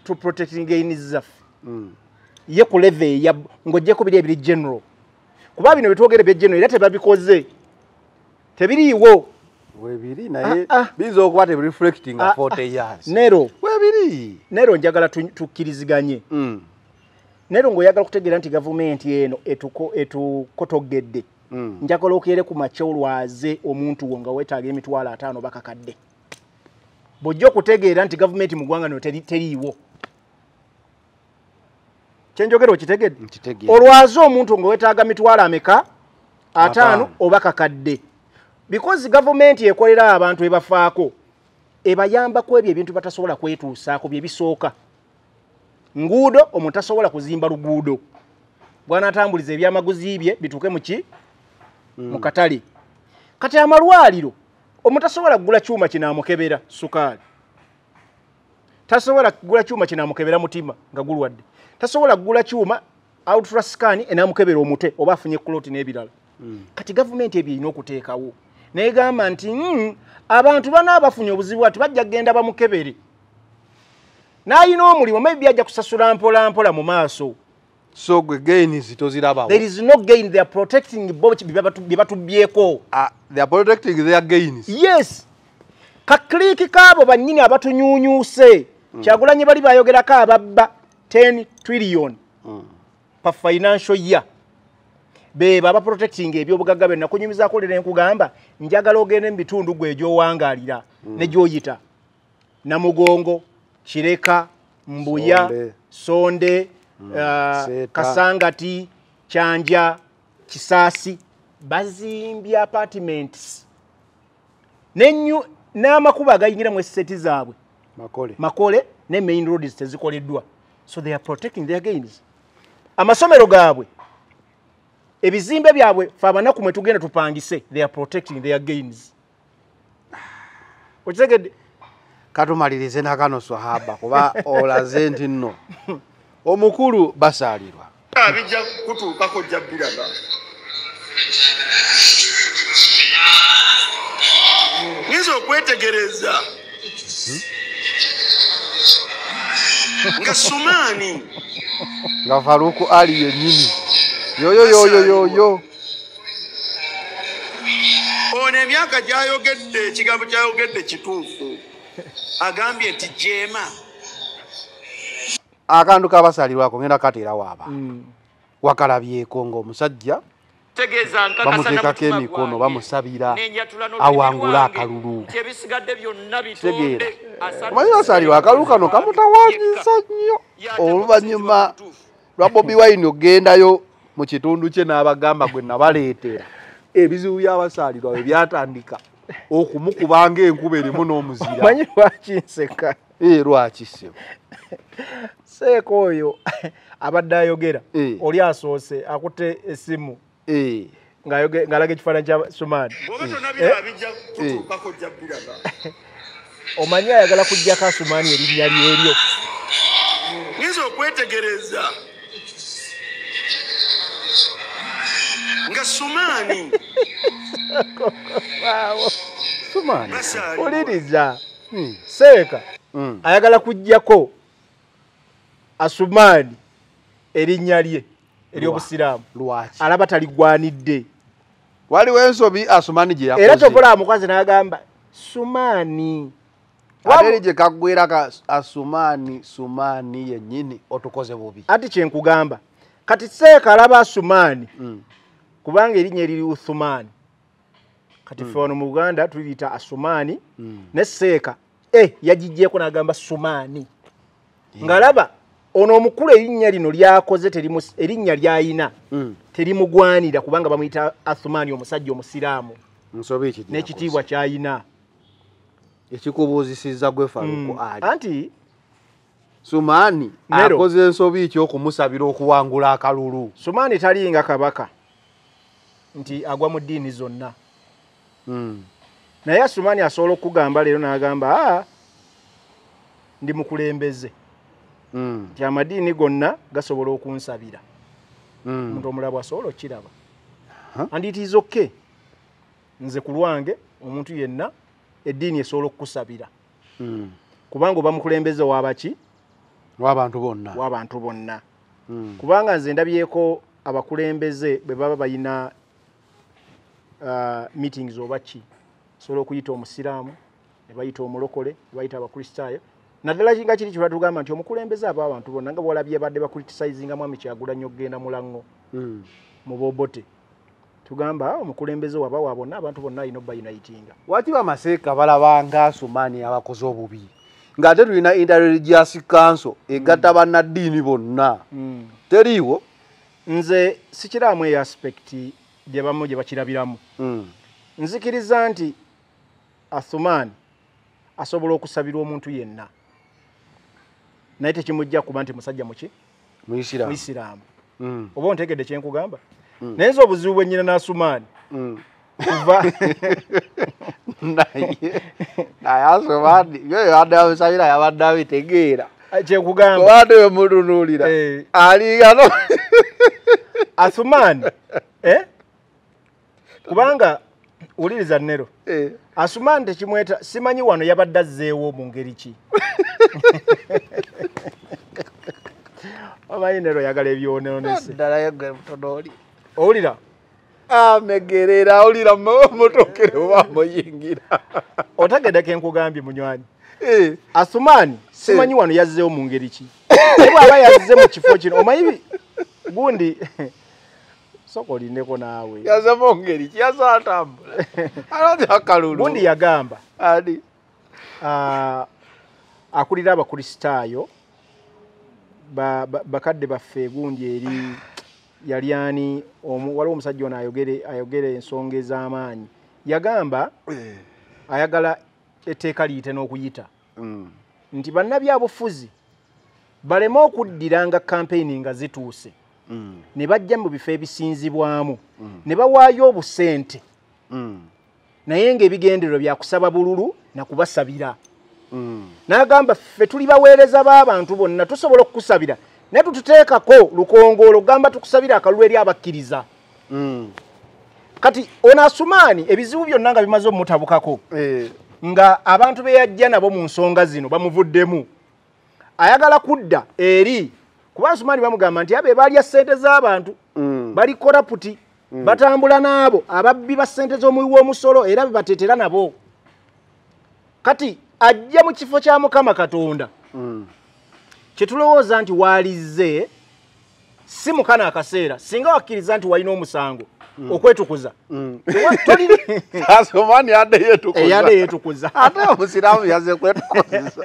to protecting gains zaffe ye ku level ya ng'oggyeko biri ebiri general, kuba bino byetwogere bya general era tebabikoze, tebiriiwo. Webiri naye biyinza okuba tebireflecting 40 years. Nero webiri. Nero njagala tukkiriziganye. Nero ng'oyagala okutegeera nti gavumenti eno etukotogedde. Njagala okeere ku makya olwaze omuntu wo nga weetaaga 50,000 bakakadde. Bw'ojja okutegeera nti gavumenti mu ggwanga no teriiwo. Kyenjogera okitegedde? Olwaze omuntu nga weetaaga 50,000 oba kakadde. Because gavumenti ekolera abantu ebafaako, ebayambako ebyo ebintu batasobola kwetuusaako bye bisooka. Nguudo omuntu tasobola kuzimba luguudo. Bw'anaatambuliza ebyamaguzi bye bituuke mu ki? Mu katale. Kati amalwaliro omuntu tasobola kugula kyuma kinaamukebera sukaali. Tasobola kugula kyuma kinaamukebera mutima nga gulwadde. Tasobola kugula kyuma ultrascan enaamukebera omutwe oba afunye clot n'ebirala. Kati gavumenti ebyo erina okuteekawo. N'egamba nti abantu bano abafunye obuzibu ati bajja kugenda bamukebere. N'alina omulimu maybe ajja kusasula mpola mpola mu maaso. So gwe gains tozirabawo. There is no gain, they are protecting bo bye batubyeko. They are protecting their gains. Yes. Kakiliki kaabo bannyini abatunyuunyuuse. Kyagulanyi bali bayogerako ababba 10 trillion per financial year. Beba aba protecting ebyobugagga bye nakunyumizaako leero nkugamba njagala ogende mu bitundu gwe gy'owangaalira ne gy'oyita. Namugongo, Kireka, Mbuya, Sonde, Kasangati, Kyanja, Kisaasi bazimbye apartments n'amakubo agayingira mu estate zaabwe Makole ne main roads tezikoleddwa. So they are protecting their gains. Amasomero gaabwe, ebizimbe byabwe fe abanaku mwe tugenda tupangise, they are protecting their gains. Okitegedde? Katumalirize nakano swahaba kuba olaze nti nno omukulu basaalirwa. Bijja kutuukako jja biraga. Ngiza okwetegereza nga Sumaani nga Faruku Ali yennyini yo yo yo yo yo ono emyaka gy'ayogedde ekigambo ky'ayogedde kituufu. Agambye nti jeema akantu kabasalirwako ngenda kateerawo abantu wakalabyeko ng'omusajja bamuteekako emikono bamusabira awangula akalulu. Kitegeera omanyi basalirwa akalulu kano kamutawaanyisa nnyo. Oluvannyuma lwa Bobi Wine ogendayo mu kitundu kye n'abagamba gwe nabaleetera ebizibu by'abasaalirwa bwe byatandika okumukubanga enkuba erimu n'omuzira. Omanyi lwaki nseka? Lwaki ssebo? Seeka oyo abadde ayogera oli asoose akutte essimu ng'alaga ekifaananyi kya Sumaani. Bw'oba tonabiraba bijja kutuukako jja biraga. Omanyi ayagala kujjako Asumaani erinnya lyeryo. Ngizo okwetegereza nga Sumaani Sumaani uliriza Seeka ayagala kujjako Asumaani erinnya lye ery'obusiraamu. Alaba taligwanidde. Waliwo ensobi Asumaani gye yakoze. Era tobola amukazi n'agamba Sumaani ate gye kaggwera ka Asumaani Sumaani yennyini otukoze bubi. Ati kye nkugamba kati Seeka alaba Asumaani kubanga erinnya eriri Uthumaani. Kati ffe wano mu Buganda tuliyita Asumaani ne Seeka yagiggyeko n'agamba Sumaani. Ng'alaba ono omukulu erinnya lino lyakoze erinnya ly'ayina terimugwanira kubanga bamuyita Athumaani omusajja omusiraamu n'ekitiibwa ky'ayina. Ekikubuuzisizza gwe Faruku ali. Anti Sumaani akoze ensobi ki okumusabira okuwangula akalulu? Sumaani talinga kabaka nti agwa mu ddiini zonna. Naye Asumaani asobola okugamba leero n'agamba ndi mukulembeze. Nti amadiini gonna gasobola okunsabira. Omuntu omulala asobola okiraba. And it is okay. Nze ku lwange omuntu yenna eddiini esobola okukusabira. Kubanga oba mukulembeze w'abaki? W'abantu bonna. W'abantu bonna. Kubanga nze ndabyeko abakulembeze bwe baba balina meetings oba ki, osobola okuyita omusiraamu, ne bayita omulokole, ne bayita abakristaayo. Naddala nga kiri kye tugamba nti omukulembeze aba abantu bonna nga bw'olabye badde bakulitisayizinga Mwami Kyagulanyi okugenda Mulango mu Bobote. Tugamba omukulembeze waba wa bonna abantu bonna alina obbayunitinga. Waki bamaseeka balabanga Asumaani abakoze obubi ng'ate tulina Interreligious Council egatta bannaddiini bonna. Teriiwo? Nze sikiraamu eyo aspect gye bamu gye bakirabiramu. Nzikiriza nti Asumaani asobola okusabirwa omuntu yenna. Naye tekimujja kuba nti musajja muki? Muyisiraamu. Oba ontegedde kye nkugamba? Naye nze obuzibu bwe nnyina n'Asumaani kuva naye Asumaani yo yabadde amusabira yabadde abitegeera. Kye nkugamba. Obadde wemutunuulira. Aligano. Asumaani kubanga wuliriza Nero. Asumaani tekimweta simanyi wano yabadde azzeewo mu ngeri ki. Omanyi Nero yagala ebyonoonese. Ddala yegwe mutonooli. Owulira? Amegerera awulira mutokere oba muyingira. Otegedde ke nkugambye munywanyi. Asumaani simanyi wano yazzeewo mu ngeri ki. Naye bw'aba yazze mu kifo kino omanyi gundi soko olindeko naawe. Yazze mu ngeri ki? Yazze atambula. Alonze akalulu. Gundi yagamba. Ani? Akulira abakristaayo bakadde baffe gundi eri yali ani waliwo omusajja ono ayogere ensonga ez'amaanyi. Yagamba ayagala etteeka liyite n'okuyita nti bannabyabufuzi baleme okuddiranga kampeyini nga zituuse ne bajja mu bifo ebisinzibwamu ne bawaayo obusente naye ng'ebigendererwa bya kusaba bululu na kubasabira. N'agamba ffe tuli baweereza b'abantu bonna tusobola okukusabira naye tututeekako lukongoolo gamba tukusabira akalulu eri abakkiriza. Kati ono Asumaani ebizibu byonna nga bimaze omutabukako nga abantu be yajja nabo mu nsonga zino bamuvuddemu ayagala kudda eri kuba Asumaani bamugamba nti abe balya ssente z'abantu bali koraputi batambula n'abo ababbi ba ssente z'omuwi w'omusolo era bebateetera nabo. Kati ajja mu kifo kya Mukama Katonda kye tulowooza nti waalizze si mukana akaseera singa wakkiriza nti walina omusango okwetukuza. Asumaani adde yeetukuza. Yadde yeetukuza. Ate omusiraamu yazze kwetukuza.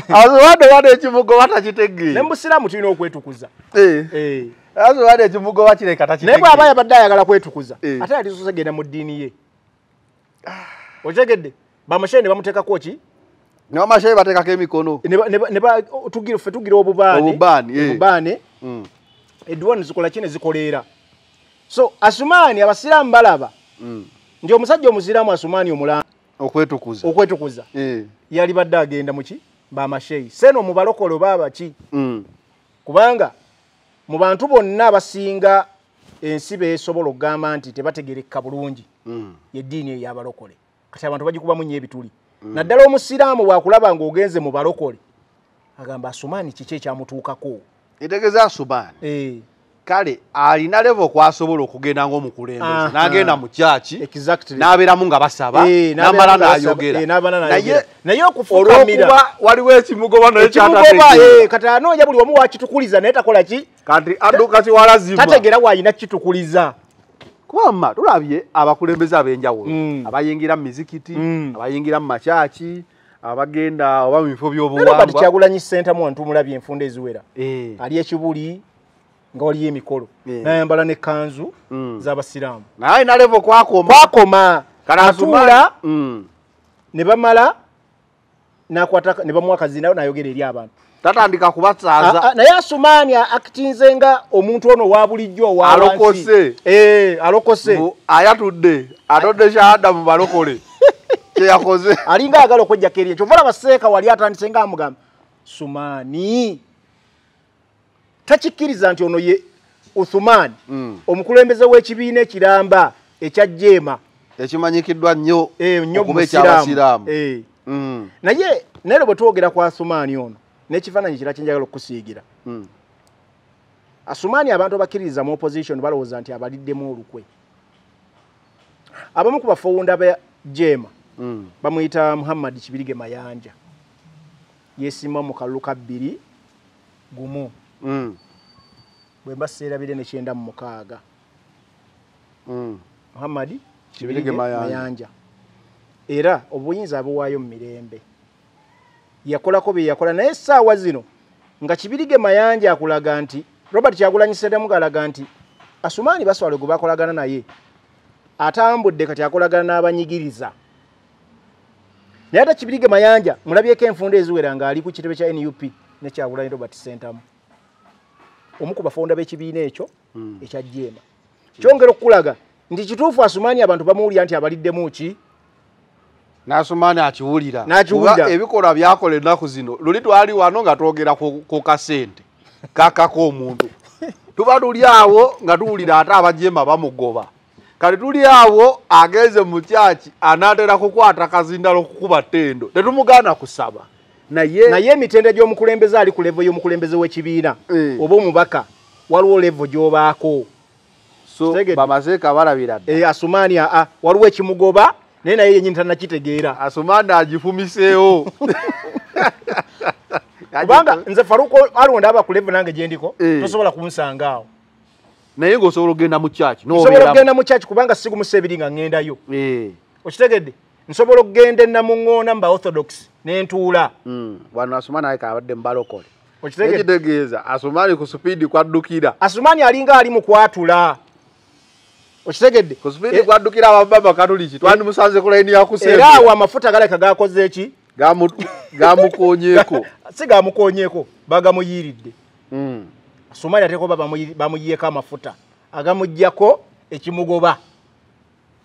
Asumaani wadde ekimugoba takitegeera. Ne musiraamu tulina okwetukuza. Asumaani ekimugoba kireka takitegeera. Naye bw'aba yabadde ayagala kwetukuza ate yali soose genda mu ddiini ye. Okitegedde? Bamashehe ne bamuteekako ki? Ne bamashehe bateekako emikono. Ffe tugira obubaane. Obubaane. Edduwa ne zikola ki ne zikoleera. So Asumaani abasiraamu balaba nti omusajja omusiraamu Asumaani omulamba Okwetukuza. Yali badde agenda muki bamasheyi seno mu balokole baba ki. Kubanga mu bantu bonna abasinga ensi beesobola okugamba nti tebategereka bulungi yeddiini ey'abalokole. Kati abantu bagikubamu nnyo ebituli. Naddala omusiraamu bw'akulaba ng'ogenze mu balokole agamba Asumani kiki ekyamutuukako. Etegeeza Asumani kale alina level kwasobola okugenda ng'omukulembeze n'agenda mu kyaki n'abeeramu nga basaba n'amala n'ayogera naye okufukamira olw'okuba waliwo ekimugoba naye kyatategeera. Kati anoonya buli omu wakitukuliza naye takola ki kati adduka kiwalazima tategeera w'alina kitukuliza. Kubamma tulabye abakulembeze ab'enjawulo abayingira mu mizikiti, abayingira mu makyaki, abagenda oba mu bifo by'obuwangwa. Robert Kyagulanyi Ssentamu tumulabye enfunda eziwera ali ekibuli nga waliyo emikolo n'ayambala n'ekkanzu z'abasiraamu naye alina level kwakoma atuula ne bamala n'akwata ne bamuwa akazina n'ayogera eri abantu tatandika kubatsaaza. Naye Asumani akitinze nga omuntu ono wa bulijjo wa alokose alokose ayatudde atodde shahada mu balokole kyeyakoze alinga agala okwejjako eri kyova olaba Seeka wali atandise nga amugamba Sumani takikkiriza nti ono ye Uthman omukulembeze w'ekibiina ekiramba ekya Jeema ekimanyikiddwa nnyo okuba eky'abasiraamu. Naye nero bwe twogera ku Asumani ono n'ekifaananyi kira kyenjagala okukusiigira. Asumani abantu abakkiririza mu opposition balowooza nti abaliddemu olukwe. Abamu ku bafowunda ba Jeema bamuyita Muhammad Kibirige Mayanja yeesimba mu kalulu ka 2 gumu bwe mba seerabire ne 96. Muhammad Kibirige Mayanja era obuyinza abuwaayo mu mirembe yakolako bye yakola naye essaawa zino nga Kibirige Mayanja akulaga nti Robert Kyagulanyi Ssentamu galaga nti Asumani Baswale gwe bakolagana naye atambudde kati akolagana n'abanyigiriza. Naye ate Kibirige Mayanja mulabyeko enfunda eziwera ng'ali ku kitebe kya NUP ne Kyagulanyi Robert Ssentamu omu ku bafunda b'ekibiina ekyo ekya Jeema. Kyongera okukulaga nti kituufu Asumani abantu bamuwulira nti abaliddemu ki N'Asumani akiwulira kuba ebikolwa byakola ennaku zino. Luli twali wano nga twogera ku kasente kakako omuntu tuba tuli awo nga tuwulira ate abajeema bamugoba. Kati tuli awo agenze mu kyaki anaatera kukwata kazindalo kukuba ttendo tetumugaana kusaba naye emitende gy'omukulembeze ali ku level y'omukulembeze w'ekibiina oba omubaka waliwo level gy'obaako. So bamazeeka balabira dda Asumani waliwo ekimugoba naye naye yennyini tannakitegeera. Asumani agifumiseewo kubanga nze Faruko alonda aba ku level nange gye ndiko tosobola kunsanga awo. Naye ng'osobola okugenda mu kyaki nsobola okugenda mu kyaki kubanga sigumusa ebiri nga ŋŋendayo. Okitegedde nsobola okugenda e Namuŋŋoona mu ba Orthodox n'entuula. Wano Asumani aleka abadde mu balokole. Ekitegeeza Asumani ku supiidi kwaddukira. Asumani alinga ali mu kwatula. Okitegedde ku supiidi kwaddukira ababba Katoliki twandimusanze ku layini ya kusembera. Era awo amafuta galeka gakoze ki? Gamukoonyeeko. Si gamukoonyeeko bagamuyiiridde. Asumani ateekwa oba bamuyiyeeko amafuta agamuggyako ekimugoba.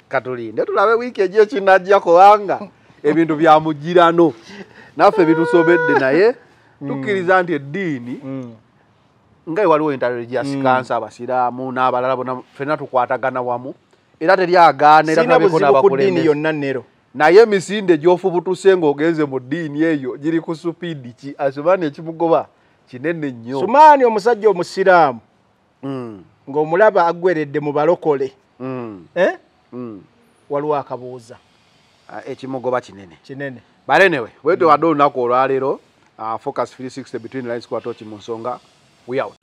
Katulinde tulabe wiiki ejja ekinajja kubanga ebintu byamugirano naffe bitusobedde naye tukkiriza nti eddiini nga waliwo interreligious council abasiraamu n'abalala bonna ffenna tukwatagana wamu era teryagaana era tulabeko n'abakulembeze yonna nnero. Naye emisinde gy'ofubutuse ng'ogenze mu ddiini eyo giri ku supiidi ki Asumani ekimugoba kinene nnyo. Sumani omusajja omusiraamu ng'omulaba aggweredde mu balokole waliwo akabuuza ekimugoba kinene kinene. But anyway, bwe tubadde olunaku olwaleero Focus 360 between lines kwatoki mu nsonga. We out.